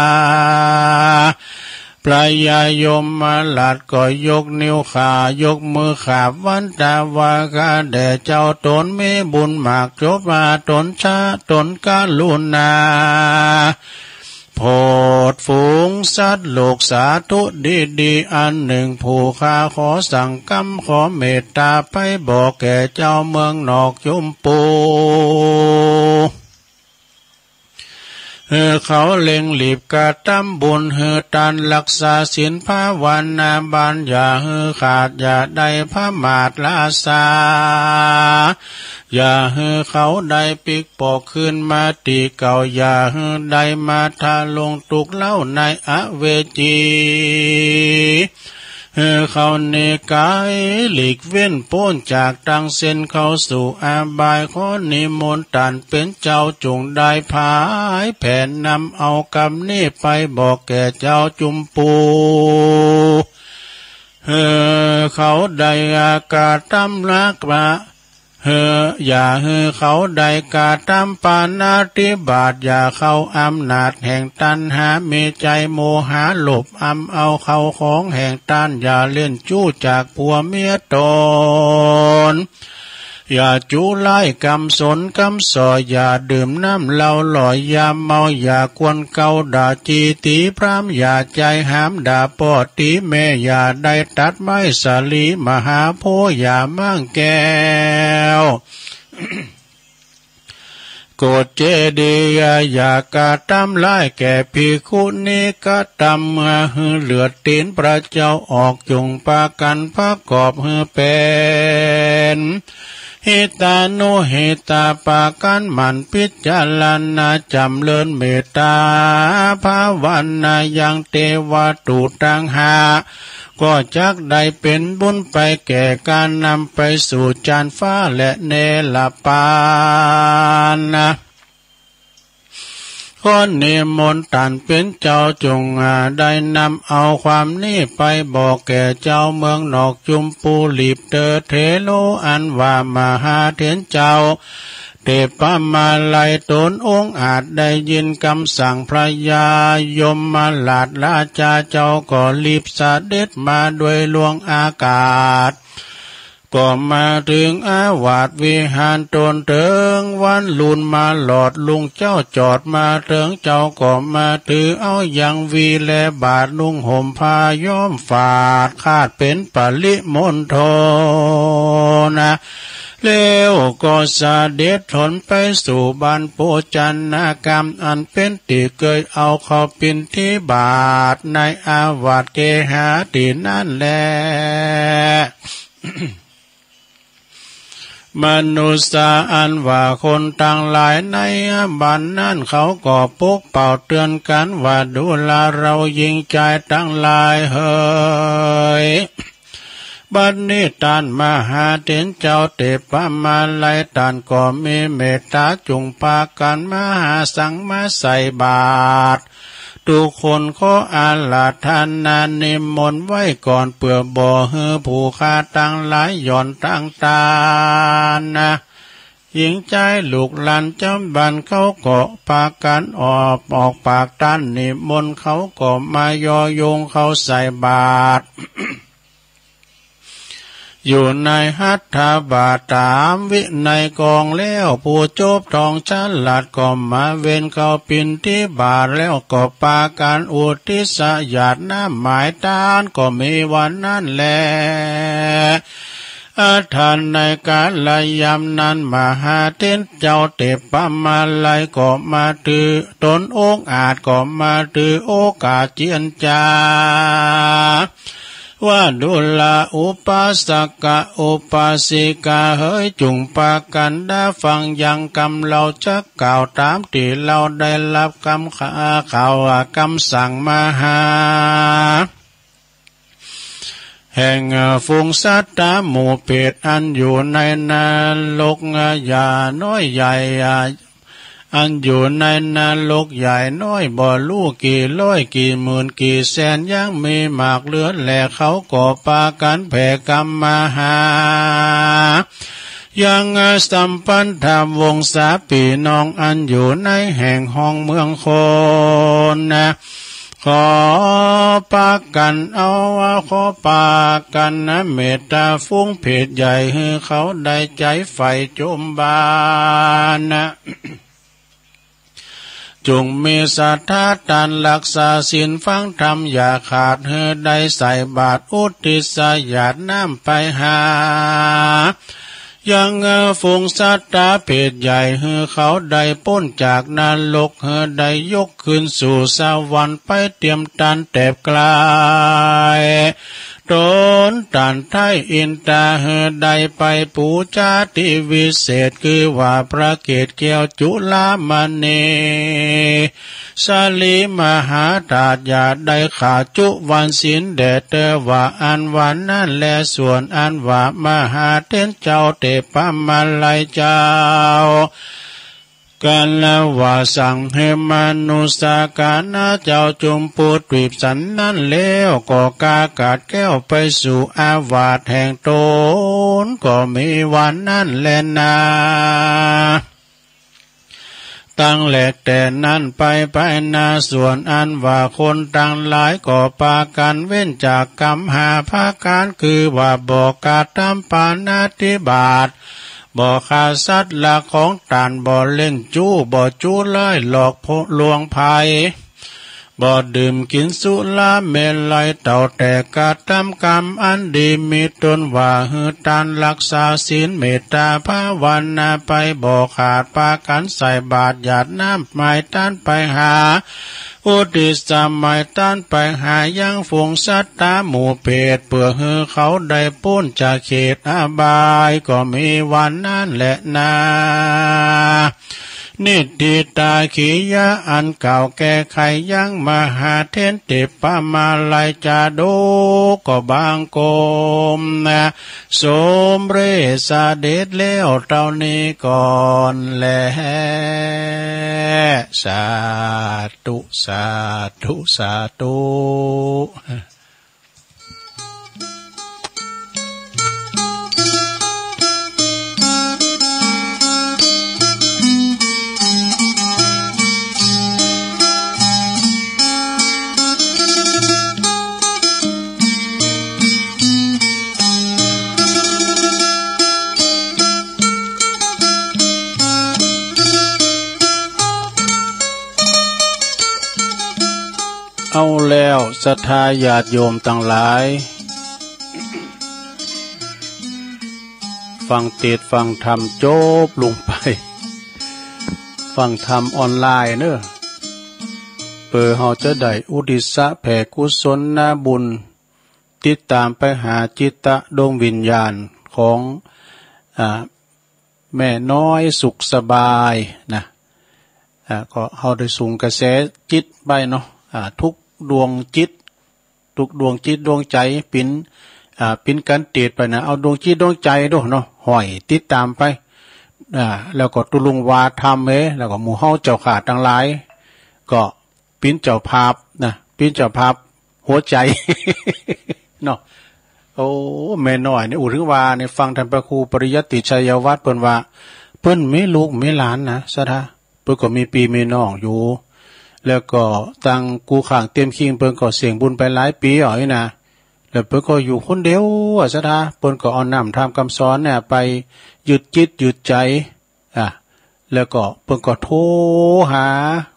พระยายมราชก็ยกนิ้วขายกมือขาบวันตาว่า ข้าแด่เจ้าตนมีบุญมาก จบว่าตนชะตนกรุณา โผดฝูงสัตว์โลกสาธุดีๆ อันหนึ่ง ผู้ข้าขอสั่งกำขอเมตตาไปบอกแก่เจ้าเมืองนอกจุมปู หื้อเขาเร่งรีบกระตำบุญหื้อตาน รักษาศีลภาวนาบาน อย่าหื้อขาด อย่าได้ผมาทลาสา อย่าหื้อเขาได้ปิ๊กปอกคืนมาตี้เก่า อย่าหื้อได้มาทะลงตุ๊กข์เล่าในอเวจี หื้อเขาหนีก๋ายหลีกเว้นป๊นจากตังเส้นเข้าสู่อบาย ขอนิมนต์ต้านเป๋นเจ้าจุ่งได้ผายแผนนำเอากำนี้ไปบอกแก่เจ้าจุมปู หื้อเขาได้กระตำลักษณะ หื้อ อย่าหื้อเขาได้กระตำปาณาติบาต อย่าเข้าอำนาจแห่งตัณหา มีใจ๋โมหะโลภอำเอาเข้าของแห่งต้าน อย่าเล่นจู้จากผัวเมียตน อย่าจู้ไล้กำสนกำส่อ อย่าดื่มน้ำเหล้าหล่อยยาเมา อย่ากวนเกาด่าจี้ตี๋พราหมณ์ อย่าใจ๋หามด่าป้อตี๋แม่ อย่าได้ตัดไม้สาลีมหาโพธิ์ อย่าม้างแก้ว โกศเจดีย์ อย่ากระตำร้ายแก่ภิกขุณี กระตำหื้อเลือดตี๋นพระเจ้าออก จุ่งปากั๋นประกอบหื้อเป๋น หิตานุหิตา ปากั๋นหมั่นพิจารณา จ๋ำเริญเมตตาภาวนา ยังเตวะตุตังห้า ก็จักได้เป๋นบุญไปแก่ก๋านนำไปสู่จานฟ้าและเนรปานนะ ขอนิมนต์ต้านเป๋นเจ้าจุ่ง อ่า ได้นำเอาความนี้ไปบอกแก่เจ้าเมืองนอกจุมปู รีบเตอเถโร อันว่ามหาเถรเจ้า เทปมาลัยต๋นองอาจ ได้ยินกำสั่งพระยายมราชราชา เจ้าก็รีบเสด็จมาด้วยล่วงอากาศ ก็มาเถิงอาวาสวิหารต๋นเถิงวันรุ่น มาหลอดลุงเจ้าจอดมาเถิง เจ้าก็มาถือเอายังวีแลบาตร นุ่งห่มผ้าย้อมฝาด คาดเป๋นปริมณฑลนะ แล้วก็เสด็จถนไปสู่บ้านโภชนากรรม อันเป๋นตี้เกยเอาเข้าปิณฑบาตในอาวาสเกหาตี้นั้นแล มนุสสาอันว่าคนตังหลายในบ้านนั้น เขาก็ปกเป่าเตื๋อนกั๋นว่า ดูราเราหญิงจายตังหลายเหย บัดนี้ต้านมหาเถรเจ้าเตปะมาลัย ต้านก็มีเมตต๋าจุ่งปากั๋นมาหาสังมาใส่บาตร กู้คนขออาราธนานิมนต์ไว้ก่อน เปื้อบ่หื้อผู้ข้าตังหลายหย่อนตังตานนะ หญิงจายลูกหลานจาวบ้านเขาก็ปากั๋นออก ออกปากตานนิมนต์ เขาก็มาย่อโยงเข้าใส่บาตร อยู่ในหัตถบาตรต๋ามวินัยกองแล้ว ผู้จบท่องฉลาดก็มาเวนเข้าปิณฑบาต แล้วก็ปากั๋นอุทิศหยาดน้ำหมายตาน ก็มีวันนั้นแล อันในกาลยามนั้น มหาเถรเจ้าเตปะมาลัยก็มาถือ ต๋นองอาจก็มาถือโอกาสเจียรจา ว่าดูราอุปาสกะอุปาสิกาเหย จุ่งปากั๋นดาฟังยังกำเฮาจักกล่าวต๋ามตี้เฮาได้ฮับกำข่าวกำสั่งมาหา แห่งฝูงสัตตาหมู่เปรต อันอยู่ในนรกใหญ่น้อยใหญ่ อันอยู่ในนรกใหญ่น้อยบ่ฮู้กี่ร้อยกี่หมื่นกี่แสน ยังมีมากเหลือแล เขาก็ปากั๋นแผ่กำมาหา ยังสัมพันธวงศาปี้น้อง อันอยู่ในแห่งฮ้องเมืองคนนะ ขอปากั๋นเอา ขอปากั๋นนะ เมตต๋าฝูงเปรตใหญ่ หื้อเขาได้ใจ๋ใฝ่จมบาปนะ จุ่งมีศรัทธาตานฮักษาศีลฟังธรรมอย่าขาด หื้อได้ใส่บาตรอุทิศหยาดน้ำไปหา ยังฝูงสัตตาเปรตใหญ่ หื้อเขาได้ป๊นจากนรก หื้อได้ยกขึ้นสู่สวรรค์ไปเตียมตานแตบกลาย ต๋นตานไท้อินตา หื้อได้ไปปู๋จาตี้วิเศษ คือว่าพระเกศแก้วจุฬามณี สาลีมหาธาตุ อย่าได้ขาดจุวันศีลแด่เตอว่าอันว่านั้นแล ส่วนอันว่ามหาเถรเจ้าเตปะมาลัยเจ้า กั๋นว่าสั่งหื้อมนุสสากานะเจ้าจุมพูทวีปสันนั้นแล้ว ก็กากาดแก้วไปสู่อาวาสแห่งต๋น ก็มีวันนั้นแลนา ตั้งแหลกแต่นั้นไปไปนา ส่วนอันว่าคนตังหลายก็ปากั๋นเว้นจากกรรมห้าประก๋าน คือว่าบ่กระตำปาณาติบาต บ่ฆ่าสัตว์ลักของต้าน บ่เล่นจู้ บ่จูร้ายหลอกลวงใผ บ่ดื่มกิ๋นสุราเมรัย เต้าแต่กระตำกรรมอันดี มีต้นว่าหื้อตานฮักษาศีล เมตตาภาวนาไป บ่ขาดปากั๋นใส่บาตรหยาดน้ำหมายตานไปหา อุทิศหมายตานไปหายังฝูงสัตตาหมู่เปรต เปื้อหื้อเขาได้ป๊นจากเขตอบาย ก็มีวันนั้นแลนา นิฏฐิตาขียะอันกล่าวแก้ไขยังมหาเถรเตปะมาลัยจาดก ก็บังคมนะ สมเร็จเสด็จแล้วเต้านี้ก่อนแล สาธุ สาธุ สาธุ เอาแล้วศรัทธาญาติโยมตังหลาย ฟังเตสน์ฟังธรรมจบลงไป ฟังธรรมออนไลน์เนอะ เปื้อเฮาจะได้อุทิศแผ่กุศลบุญ ติดต๋ามไปหาจิตตะดวงวิญญาณของ อ่า แม่น้อยสุขสบายนะ อ่า ก็เฮาได้ส่งกระแสจิตไปเนาะ อ่า ทุกดวงจิต ทุกดวงจิตดวงใจ๋ ปิ๋น อ่า ปิ๋นกั๋นเตสน์ไปนะ เอาดวงจิตดวงใจ๋ดูเนาะ ห้อยติดต๋ามไป อ่า แล้วก็ตุ๊ลุงวาธรรมเฮ แล้วก็หมู่เฮาเจ้าข้าตังหลาย ก็ ปิ๋นเจ้าภาพนะ ปิ๋นเจ้าภาพหัวใจ๋ เนาะ โอ้ แม่น้อยนี่ อู้ ถึงว่านี่ ฟังต้านพระครูปริยัติชัยวัฒน์เปิ้นว่า เปิ้นมีลูกมีหลานนะ ศรัทธา เปิ้นก็มีปี้มีน้องอยู่ แล้วก็ตังกู้ข้างเตียมคิง เปิ้นก็เสี้ยงบุญไปหลายปี๋อ้อยนะ แล้วเปิ้นก็อยู่คนเดียวอะ ศรัทธา เปิ้นก็เอาน้ำธรรมกำสอนเนี่ยไปยึดจิตยึดใจ๋ อ่ะ แล้วก็เปิ้นก็โทรหา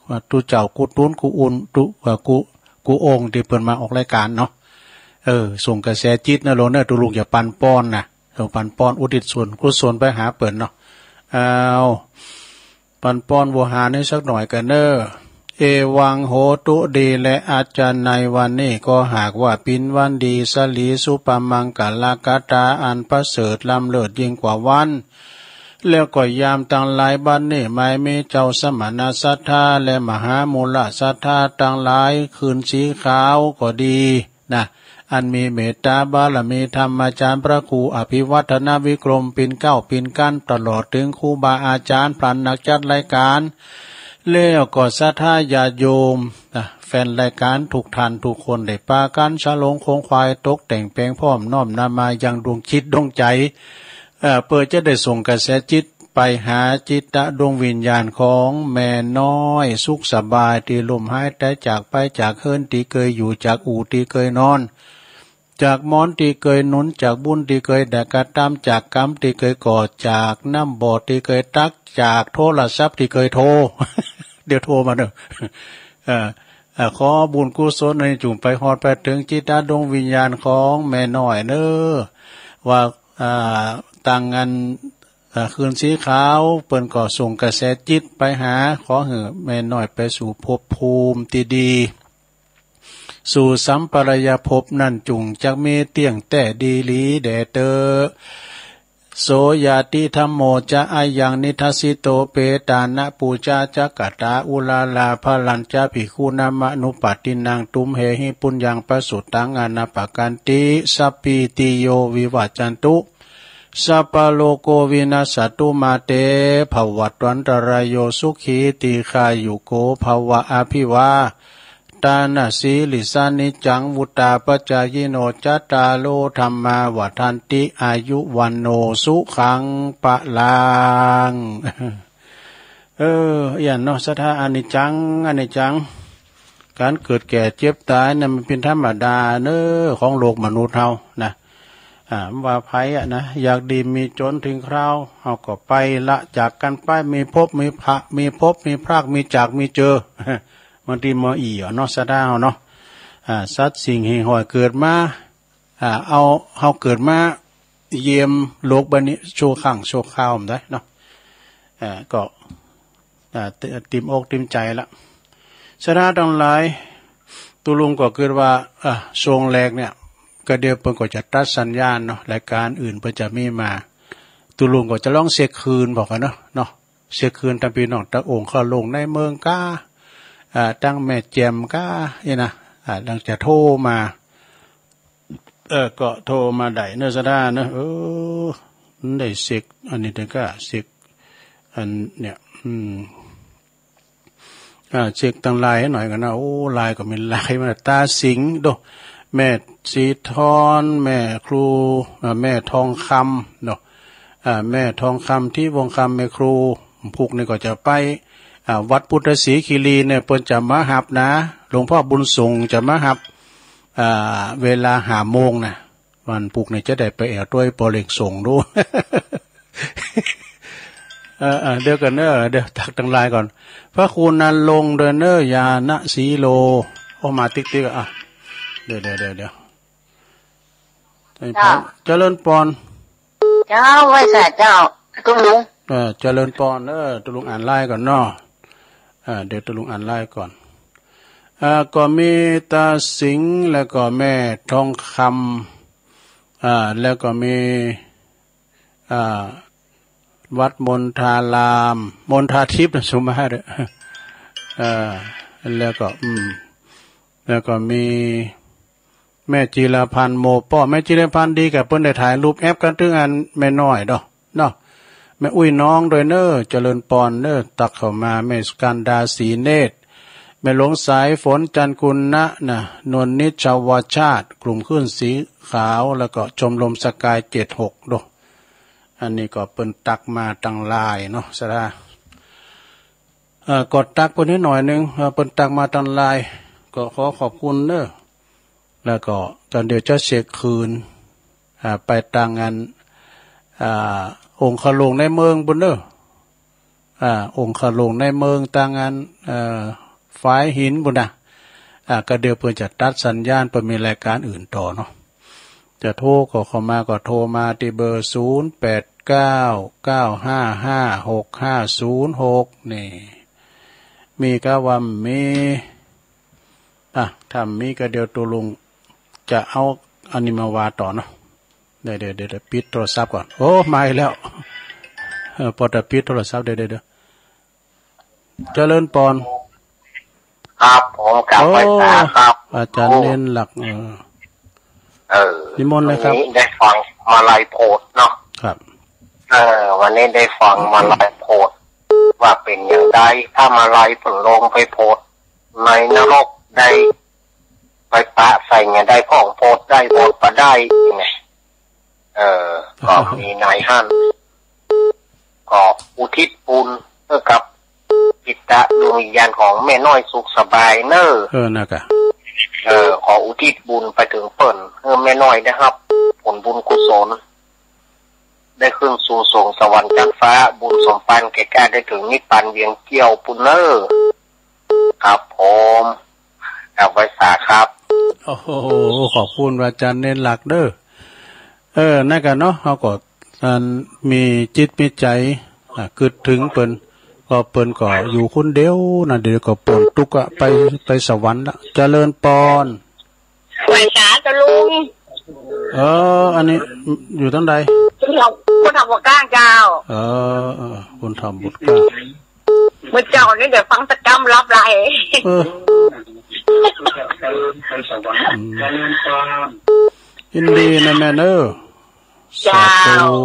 ว่าตุ๊เจ้ากู้ตุ๊นกู้อุ่น ตุ๊ เอ่อ กู้ กู้องค์ตี้เปิ้นมาออกรายก๋านเนาะ เออ ส่งกระแสจิตนะโลเนอะ ตุ๊ลุงจะปันป้อนนะ เออ ปันป้อนอุทิศส่วนกุศลไปหาเปิ้นเนาะ อ้าว ปันป้อนโวหารนี่สักหน่อยกั๋นเนอะ เอวังโหตุ ดีแล อาจารย์ ในวันนี้ก็หากว่าปิ๋นวันดี สลีสุปมังคลกถาอันประเสริฐล้ำเลิศยิ่งกว่าวัน แล้วก็ยามตังหลายบัดนี้ หมายมีเจ้าสมณศรัทธาและมหามูลศรัทธาตังหลาย คืนสีขาวก็ดีนะ อันมีเมตตาบารมีธรรมาจารย์พระครูอภิวัฒนวิกรม ปิ่นเกล้าปิ่นกั๋น ตลอดเถิงครูบาอาจารย์ พลันนักจัดรายก๋าน แล้วก็ศรัทธาญาติโยมนะ แฟนรายก๋านทุกท่านทุกคน ได้ปากั๋นฉลองขงขวาย ตกแต่งแป๋งพร้อม น้อมนำมายังดวงจิตดวงใจ๋ เอ่อ เปื้อจะได้ส่งกระแสจิตไปหาจิตตะดวงวิญญาณของแม่น้อยสุขสบาย ตี้ล่มหายต๋ายจากไปจากเฮือนตี้เกยอยู่ จากอู่ตี้เกยนอน จากหมอนตี้เกยหนุน จากบุญตี้เกยได้กระตำ จากก๋รรมตี้เกยก่อ จากน้ำบ่อตี้เกยตัก จากโทรศัพท์ตี้เกยโทร เดี๋ยวโทรมาเนอะ เอ่อ เอ่อ ขอบุญกุศลนี้จุ่งไปฮอดไปเถิงจิตตะดวงวิญญาณของแม่น้อยเนอะ ว่า อ่า ตังอัน อ่า คืนสีขาว เปิ้นก็ส่งกระแสจิตไปหา ขอหื้อแม่น้อยไปสู่ภพภูมิตี้ดี สู่สัมปรายภพนั้นจุ่งจักมีเตี้ยงแต๊ดีหลีแด่เต๊อะ โสญาติธัมโมจะ อายังนิทัสสิโต เปตานะปูจาจะ กตาอุรารา พลัญจะ ภิกขุนามะนุปัฏฐินัง ตุมเหหิ ปุญญัง ปะสุตัง อนาปะกันติ สัพพีติโย วิวัจจันตุ สัพพะโรโค วินัสสะตุ มา เต ภะวัตวันตะราโย สุขี ตีฆายุโก ภะวะ อภิวา ตานะสีลิสสะ นิจจัง วุตตาปะจายิโน จัตตาโร ธัมมา วัฑฒันติ อายุ วัณโณ สุขัง พะลัง เออ อี้อันเนาะ ศรัทธา อนิจจัง อนิจจัง ก๋านเกิดแก่เจ็บต๋ายเนี่ยมันเป๋นธรรมดาเนอะ ของโลกมนุษย์เฮานะ อ่า บ่ว่าใผอะนะ อยากดีมีจ๋น เถิงคราวเฮาก็ไปละจากกั๋นไป มีพบมีพระ มีพบมีพราก มีจากมีเจอ บางตี้บ่อี้อะเนาะ ศรัทธาเฮาเนาะ อ่า สัตว์สิ่งแห่งห้อยเกิดมา อ่า เอา เฮาเกิดมาเยี่ยมโลกใบนี้ชั่วครั้งชั่วคราวบ่ได้เนาะ อ่า ก็ อ่า ติ- ติ่มอกติ่มใจ๋ละ ศรัทธาตังหลาย ตุ๊ลุงก็กึ๊ดว่า อ่า ช่วงแรกเนี่ย ก็เดี๋ยวเปิ้นก็จะตัดสัญญาณเนาะ รายก๋านอื่นเปิ้นจะมีมา ตุ๊ลุงก็จะลองเช็คคืนผ่อกั๋นเนาะ เนาะ เช็คคืนตังปี้น้องตะโอ่งเข้าลงในเมืองก้า อ่า ตังแม่แจ่มก้า อี้นะ อ่า หลังจะโทรมา เออ ก็โทรมาได้เนอะ ศรัทธาเนอะ เออ มันได้เช็ค อันนี้เถิงก้า เช็ค อันเนี่ย อืม อ่า เช็คตังไลน์หน่อยกั๋นนะ โอ้ ไลน์ก็มีไลน์มา ตาสิงห์โด แม่สีทอน แม่ครู อ่า แม่ทองคำโด อ่า แม่ทองคำ ทิวงศ์คำ แม่ครู พุกนี้ก็จะไป อ่า วัดพุทธศรีคีรีเนี่ย เปิ้นจะมาฮับนะ หลวงพ่อบุญส่งจะมาฮับ อ่า เวลาห้าโมงนะ วันพุกนี้จะได้ไปแอ่วตวยปอเล็กส่งดู เออ เออ เดี๋ยวกั๋นเนอะ เดี๋ยวตักตังไลน์ก่อน พระครูณรงค์ด้วยเนอะ ญาณสีโล โอ้ มาติ๊กติ๊กอะ อ่ะ เดี๋ยว เดี๋ยว เดี๋ยว เดี๋ยว เจ้า เจริญปอน เจ้า ไหว้สาเจ้า ตุ๊ลุง เออ เจริญปอน เออ ตุ๊ลุงอ่านไลน์ก่อนเนาะ อ่า เดี๋ยวตุ๊ลุงอ่านไลน์ก่อน อ่า ก็มีตาสิงห์ แล้วก็แม่ทองคำ อ่า แล้วก็มี อ่า วัดมณฑาราม มณฑาทิพย์นะ สุมาเด้อ อ่า แล้วก็ อืม แล้วก็มี แม่จิรพันธ์ โมป้อ แม่จิรพันธ์ ดีกับเปิ้นได้ถ่ายรูปแอปกันตึงอันแม่น้อยดอกเนาะ แม่อุ้ยน้องด้วยเน้อ เจริญปอนเน้อ ตักเข้ามา แม่สุกันดา ศรีเนตร แม่หลวงสายฝน จันทร์กุณะนะ นวลนิช ชวชาติ กลุ่มคลื่นสีขาว แล้วก็ชมรมสกาย เจ็ดหก ดอก อันนี้ก็เปิ้นตักมาตางไลน์เนาะ สาธุ เอ่อ ก็ตักเปิ้นนิดหน่อยนึง เอ่อ เปิ้นตักมาตางไลน์ ก็ขอขอบคุณเน้อ แล้วก็ตอนเดียวจะเช็คคืน อ่า ไปตางอัน อ่า องค์ขะหลวงในเมืองปู้นเน้อ อ่า องค์ขะหลวงในเมืองตางอัน เอ่อ ฝายหินปู้นนะ อ่า ก็เดี๋ยวเปิ้นจะตัดสัญญาณ เปิ้นมีรายการอื่นต่อเนาะ จะโทรก็เข้ามา ก็โทรมาตี้เบอร์ ศูนย์แปดเก้า เก้าห้าห้า หกห้าศูนย์หก นี่ มีกะว่ามี อ่ะ ถ้ามีก็เดี๋ยวตุ๊ลุงจะเอาอันนี้มาว่าต่อเนาะ เดี๋ยว เดี๋ยว เดี๋ยว เดี๋ยวปิดโทรศัพท์ก่อน โอ้ มาอีกแล้ว เออ ปอจะปิดโทรศัพท์ เดี๋ยว เดี๋ยว เดี๋ยว เจริญปอน ครับผม กราบไหว้สาครับ โอ้ อาจารย์เน้นหลัก เออ เออ นิมนต์เลยครับ วันนี้ได้ฟังมาลัยโพธิ์เนาะ ครับ เออ วันนี้ได้ฟังมาลัยโพธิ์ ว่าเป๋นอย่างใด ถ้ามาลัยเปิ้นลงไปโพธิ์ในนรกได้ ไปปะใส่เนี่ย ได้พ่องโพธิ์ ได้โพธิ์บ่ได้เนี่ย เออ ก็มีนายฮั่น ก็อุทิศบุญให้กับจิตดวงวิญญาณของแม่น้อยสุขสบายเน้อ เออ นะกะ เออ ขออุทิศบุญไปเถิงเปิ้น ให้แม่น้อยได้ฮับผลบุญกุศล ได้ขึ้นสู่สวงสวรรค์ชั้นฟ้า บุญสมปานแก่กล้า ได้เถิงนิพพานเวียงเกี้ยวปู้นเน้อ ครับผม กราบไหว้สาครับ โอ้โห ขอบคุณอาจารย์เน้นหลักเน้อ เออ นะกะเนาะ เฮาก็ อัน มีจิตมีใจ๋ อ่ะ กึ๊ดเถิงเปิ้น ก็เปิ้นก็อยู่คนเดียวนะ เดี๋ยวก็ป๊นตุ๊กข์อะ ไป ไปสวรรค์ละ เจริญปอน ไหว้สาเจ้าลุง เออ อันนี้อยู่ตางใด พุทธบทกลางเจ้า เออ เออ พุทธบทกลาง เมื่อเจ้านี้เดี๋ยวฟังตะกำลับไหล เออ อืม ยินดีนะแม่เน้อ เจ้า สาธุ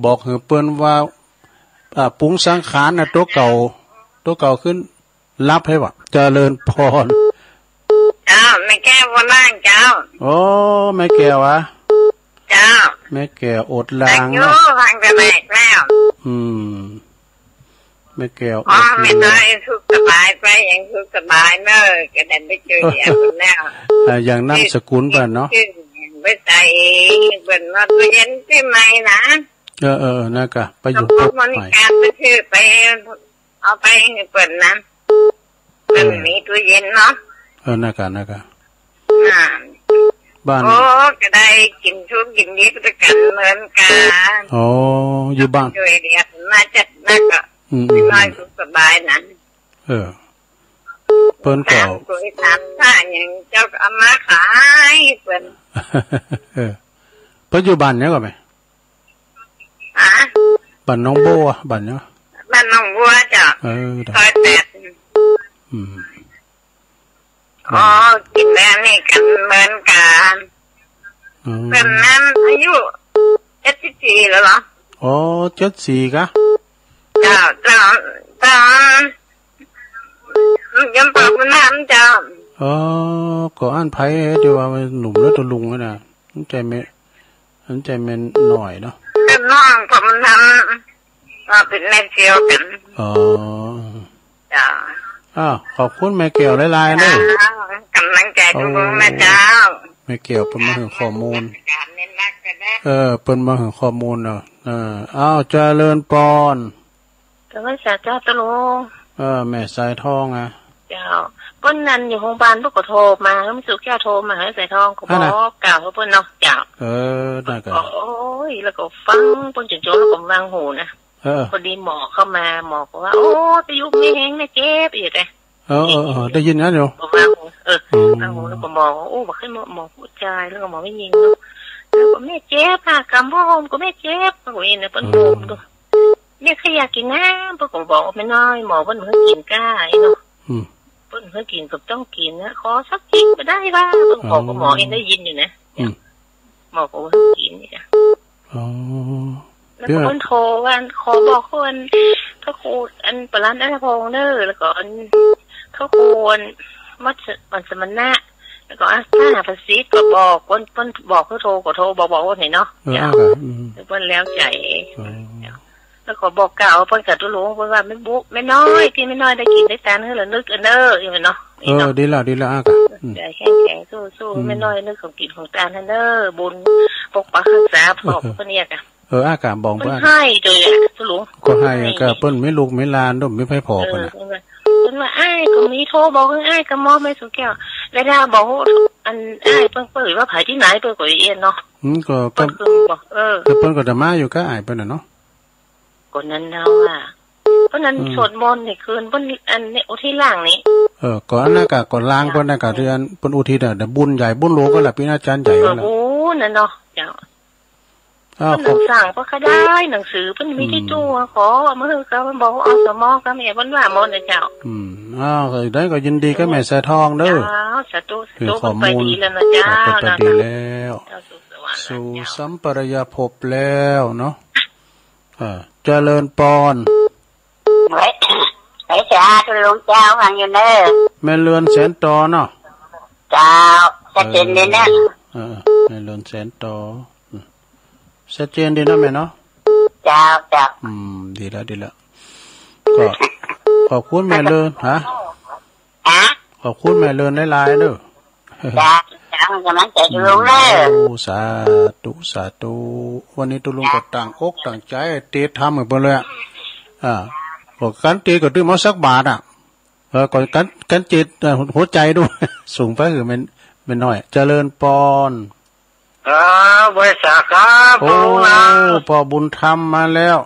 บอกหื้อเปิ้นว่า อ่า ปรุงสังขารน่ะ ตั๋วเก่า ตั๋วเก่าขึ้น รับให้วะ เจริญปอน เจ้า แม่แก้วบ่ว่างเจ้า โอ้ แม่แก้วอะ เจ้า แม่แก้วอดหลางเนาะ อายุห่างกันแหลกแล้ว อืม แม่แก้ว อ๋อ อดหลาง แม่น้อยสุขสบายไป ยังสุขสบายเน้อ ก็ได้ไปเจอเดียวกันแล้ว อ่า อย่างนามสกุลเปิ้นเนาะ ชื่อ ไปใส่เปิ้นว่าตู้เย็นตี้ใหม่นะ เออ เออ เออ นะกะ ไปอยู่ สมภพ ปุ๊บ มนต์ ใหม่ การไปซื้อไป เอาไปหื้อเปิ้นนะ เออ มันมีตู้เย็นเนาะ เออ นะกะ นะกะ อ่า บ้าน โอ้ ก็ได้กิ๋นสุขกิ๋นดีไปตวยกั๋นเหมือนกั๋น อ๋อ อยู่บ้าน ช่วยเหลือมาจัดนักก็ อืม อืม น้อยสุขสบายนะ เออ เปิ้นก็ สามถ้วยสามชามอย่างเจ้าก็เอามาขายเปิ้น เออ เปิ้นอยู่บ้านหยังก่อแม่ ฮะ บ้านหนองบัว บ้านหยัง บ้านหนองบัวเจ้า เออ ซอยแปด อืม อ๋อ กิ๋นแล้วนี่กั๋นเหมือนกั๋น อืม เปิ้นนั้นอายุเจ็ดสิบสี่แล้วเหรอ อ๋อ เจ็ดสี่กะ เจ้า เจ้า เจ้า ยมเป่าบุญธรรมเจ้า อ๋อ ก็อั้นไผตี้ว่าหนุ่มแล้วตะลุงนั่นน่ะ มันใจ้แม่ มันใจ้แม่น้อยเนาะ เปิ้นน้องเป่าบุญธรรม ว่าเป๋นแม่เสี่ยวกั๋น อ๋อ เจ้า อ้าว ขอบคุณแม่แก้วหลายๆ เน้อ เจ้า ก๋ำลังใจ๋ทุกคนนะเจ้า แม่แก้วเปิ้นมาหื้อข้อมูล เออ เปิ้นมาหื้อข้อมูลเนาะ เออ อ้าว เจริญปอน กราบไหว้สาเจ้าตะลุง เออ แม่สายทองอะ เจ้า เปิ้นนั่นอยู่โฮงบาล เปิ้นก็โทรมา แม่สุแก้วโทรมาหาสายทอง ก็ อ่า นะ บอกกล่าวกับเปิ้นเนาะ เจ้า เออ ได้ครับ ก็ โอ๊ย แล้วก็ฟังเปิ้นจ๋นๆ แล้วก็วางหูนะ เออ พอดีหมอเข้ามา หมอก็ว่า โอ้ ตะยุแม่แฮงนะ เจ็บอยู่แต่ เออ เออ เออ ได้ยินนะเดี๋ยว ก็วางหู เออ อืม วางหูแล้วก็หมอ โอ้ บอกให้หมอ หมอผู้จาย แล้วก็หมอแม่ญิงเนาะ แล้วก็แม่เจ็บอะ กำผ้าห่มก็แม่เจ็บ ก็ว่าอย่างนี้นะ เปิ้น อืม ห่มดู แม่ใค่อยากกิ๋นน้ำ เปิ้นก็บอกว่าแม่น้อย หมอเปิ้นบ่หื้อกิ๋นก้าอี้เนาะ อืม เปิ้นหื้อกิ๋นก็ต้องกิ๋นนะ ขอสักจิบบ่ได้ว่า เปิ้นบอกกับหมอ อ๋อ เองได้ยินอยู่นะ อืม หมอก็บ่หื้อกิ๋นนี่จ้ะ อ๋อ แล้วก็เปิ้นโทรว่า ขอบอกคน พระครูอันปรานอัธพงษ์เด้อ แล้วก็อันพระครูอันวัดส วัดสมณะ แล้วก็อันพระมหาประสิทธิ์ก็บอก เปิ้น เปิ้นบอก เปิ้นโทรก็โทรบอก บอกว่าไหนเนาะ เออ เจ้า อ่ะ อืม เปิ้นแล้วใจ๋ อ๋อ แล้วก็บอกกล่าวเปิ้นกับตุ๊ลุง เปิ้นว่า แม่บุ แม่น้อย ตี้แม่น้อยได้กิ๋นได้ตานหื้อละนึกอันเน้อ อย่างนี้เนาะ เออ ดีแล้ว ดีแล้ว อ่ะ อืม ใจ๋แข็งแกร่ง สู้ๆ อืม แม่น้อยนึกของกิ๋นของตานอันเน้อ บุญปกปักรักษาพ่อเปิ้นเนี่ยจ้ะ เออ อ่ะ ก็บอก เปิ้น ว่า หื้อโตเลยอะ ตุ๊ลุง ก็หื้อ หื้อ ก็เปิ้นมีลูกมีหลาน ต้องมีไผผ่อ เออ เปิ้นน่ะ เปิ้นว่า เปิ้นว่า อ้ายก็มี โทรบอกหื้ออ้ายกำมอม แม่สุแก้ว เวลาบอก อันอ้ายเปิ้น เปิ้นว่าไผตี้ไหน เปิ้นก็เอียนเนาะ อืม ก็ ก็ เปิ้นก็บอก เออ แต่เปิ้นก็จะมาอยู่กับอ้ายเปิ้นน่ะเนาะ ก็นั้นเนาะว่า เปิ้นนั้น อืม สวดมนต์นี่คืน เปิ้นอันนี้อุทิศหลังนี่ เออ ก็อันนั้นก็ ก็ลาง เจ้า เปิ้นน่ะก็ เออ เดือน เปิ้นอุทิศน่ะ แต่บุญใหญ่บุญหลวงก็ละ เปิ้นอาจารย์ใหญ่ เออ ก็ละ โอ้ นั่นเนาะ เจ้า อ้าว เปิ้น ขอบ สั่งเปิ้นก็ได้หนังสือ เปิ้นมีตี้ อืม ตู้อะ ขอเอามาหื้อก็ เปิ้นบอกว่า อสม ก็แม่เปิ้นว่าหมดนะเจ้า อืม อ้าว ก็ได้ก็ยินดีกับแม่สายทองเด้อ เจ้า สาธุ สาธุ เปิ้นไปดีแล้วนะเจ้า เออ ขอบคุณ เปิ้นไปดีแล้ว เจ้า สู่สวรรค์ สู่ เจ้า สัมปรายภพแล้วเนาะ เออ เจริญปอน ไว้ ไว้สาธุหลวงเจ้า ฟังอยู่เน้อ แม่เรือนแสนตอเนาะ เจ้า ชัดเจนดีนะ เออ เออ แม่เรือนแสนตอ อืม ชัดเจนดีนะแม่เนาะ เจ้า เจ้า อืม ดีแล้ว ดีแล้ว ก็ ขอบคุณแม่เรือน ฮะ ฮะ ขอบคุณแม่เรือนหลายๆเด้อ เจ้า เจ้า กำลังใจ๋ตุ๊ลุงเน้อ โอ้ สาธุ สาธุ วันนี้ตุ๊ลุงก็ตั้งอกตั้งใจ๋เตรียมธรรมกันไปเลยอะ อ่า ก็กั๋นเตรียมก็ตื่นมาสักบาทอะ เออ ก็กั๋น กั๋นจิต เอ่อ หัวใจ๋ดู สูงไปหื้อแม่ แม่น้อย เจริญปอน ครับ ไหว้สาครับ โอ้ พ่อบุญธรรมมาแล้ว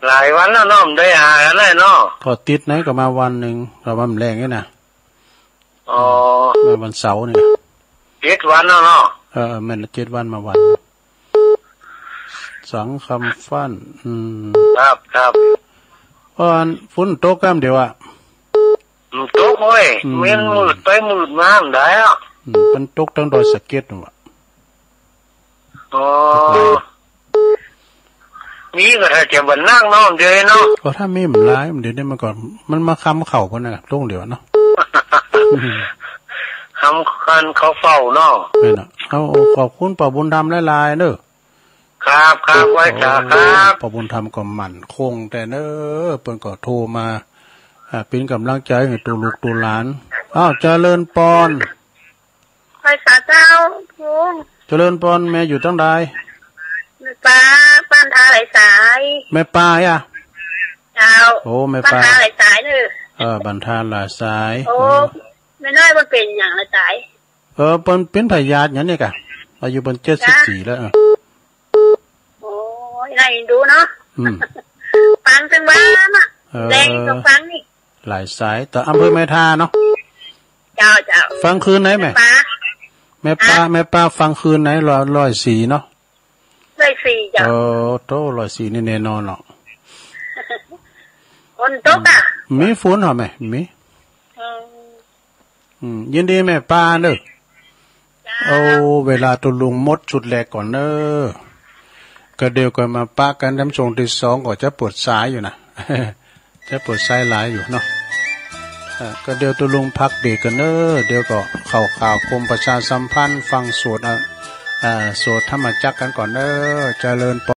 หลายวันแล้วเนาะ บ่ได้หากั๋นเลยเนาะ ก็ติดไหนก็มาวันนึ่ง ก็วันแรกนี่นะ อ๋อ มาวันเสาร์นี่นะ เจ็ดวันแล้วเนาะ เออ แม่นละ เจ็ดวันมาวัน สังคำฟั่น อืม ครับ ครับ อ่อน ฝนตกกำเดียวอะ มันตกเว้ย อืม แม่นมืดไปมืดมาบ่ได้อะ อืม มันตกตึงดอยสะเก็ดนั่นวะ อ๋อ ตกไหน มีก็ถ้าจะบ่นักเนาะ เดี๋ยวเนาะ ก็ถ้ามีมันหลาย เดี๋ยวนี้มันก็ มันมาคำเข้าพุ้นนะ ตรงเดียวเนาะ คำคันเขาเฝ้าเนาะ แม่นน่ะ เอา ขอบคุณป้อบุญธรรมหลายๆเด้อ ครับ ครับ ไหว้สาครับ ป้อบุญธรรมก็มั่นคงแต๊เน้อ เปิ้นก็โทรมา อ่า เป๋นก๋ำลังใจ๋หื้อตุ๊ลูกตุ๊หลาน อ้าว เจริญปอน ไหว้สาเจ้า ลุง เจริญปอน แม่อยู่ตังใด แม่ปา บ้านทาหลายสาย แม่ปาอะ เจ้า โอ้ แม่ปา บ้านทาหลายสายเน้อ เออ บ้านทาหลายสาย โอ้ เออ แม่น้อยมันเป๋นหยังหลายสาย เออ เปิ้นเป๋นพยาธิหยังนี่กะ อายุเปิ้นเจ็ดสิบสี่แล้ว เออ โอ้ย น่าเอ็นดูเนาะ อืม ฟังตึงว่าน่ะ เออ แรงก็ฟังนี่ หลายสาย แต่อำเภอแม่ทาเนาะ เจ้า เจ้า ฟังคืนไหนแม่ แม่ปา แม่ปา ฮะ แม่ปาฟังคืนไหน ร้อย ร้อยสี่เนาะ ร้อยสี่เจ้า เออ โต ร้อยสี่นี่แน่นอนเนาะ ฝนตกอะ มีฝนเหรอแม่ มี เออ อืม ยินดีแม่ปาเน้อ เจ้า เอาเวลาตุ๊ลุงหมดชุดแรกก่อนเน้อ ก็เดี๋ยวก็มาปะกั๋นตามช่วงตี้สอง ก็จะเปิดสายอยู่นะ จะเปิดสายหลายอยู่เนาะ อ่า ก็เดี๋ยวตุ๊ลุงพักเบรกก่อนเน้อ เดี๋ยวก็เข้าข่าวกรมประชาสัมพันธ์ ฟังสวด อ่า อ่า สวดธรรมจักรกั๋นก่อนเน้อ เจริญปอน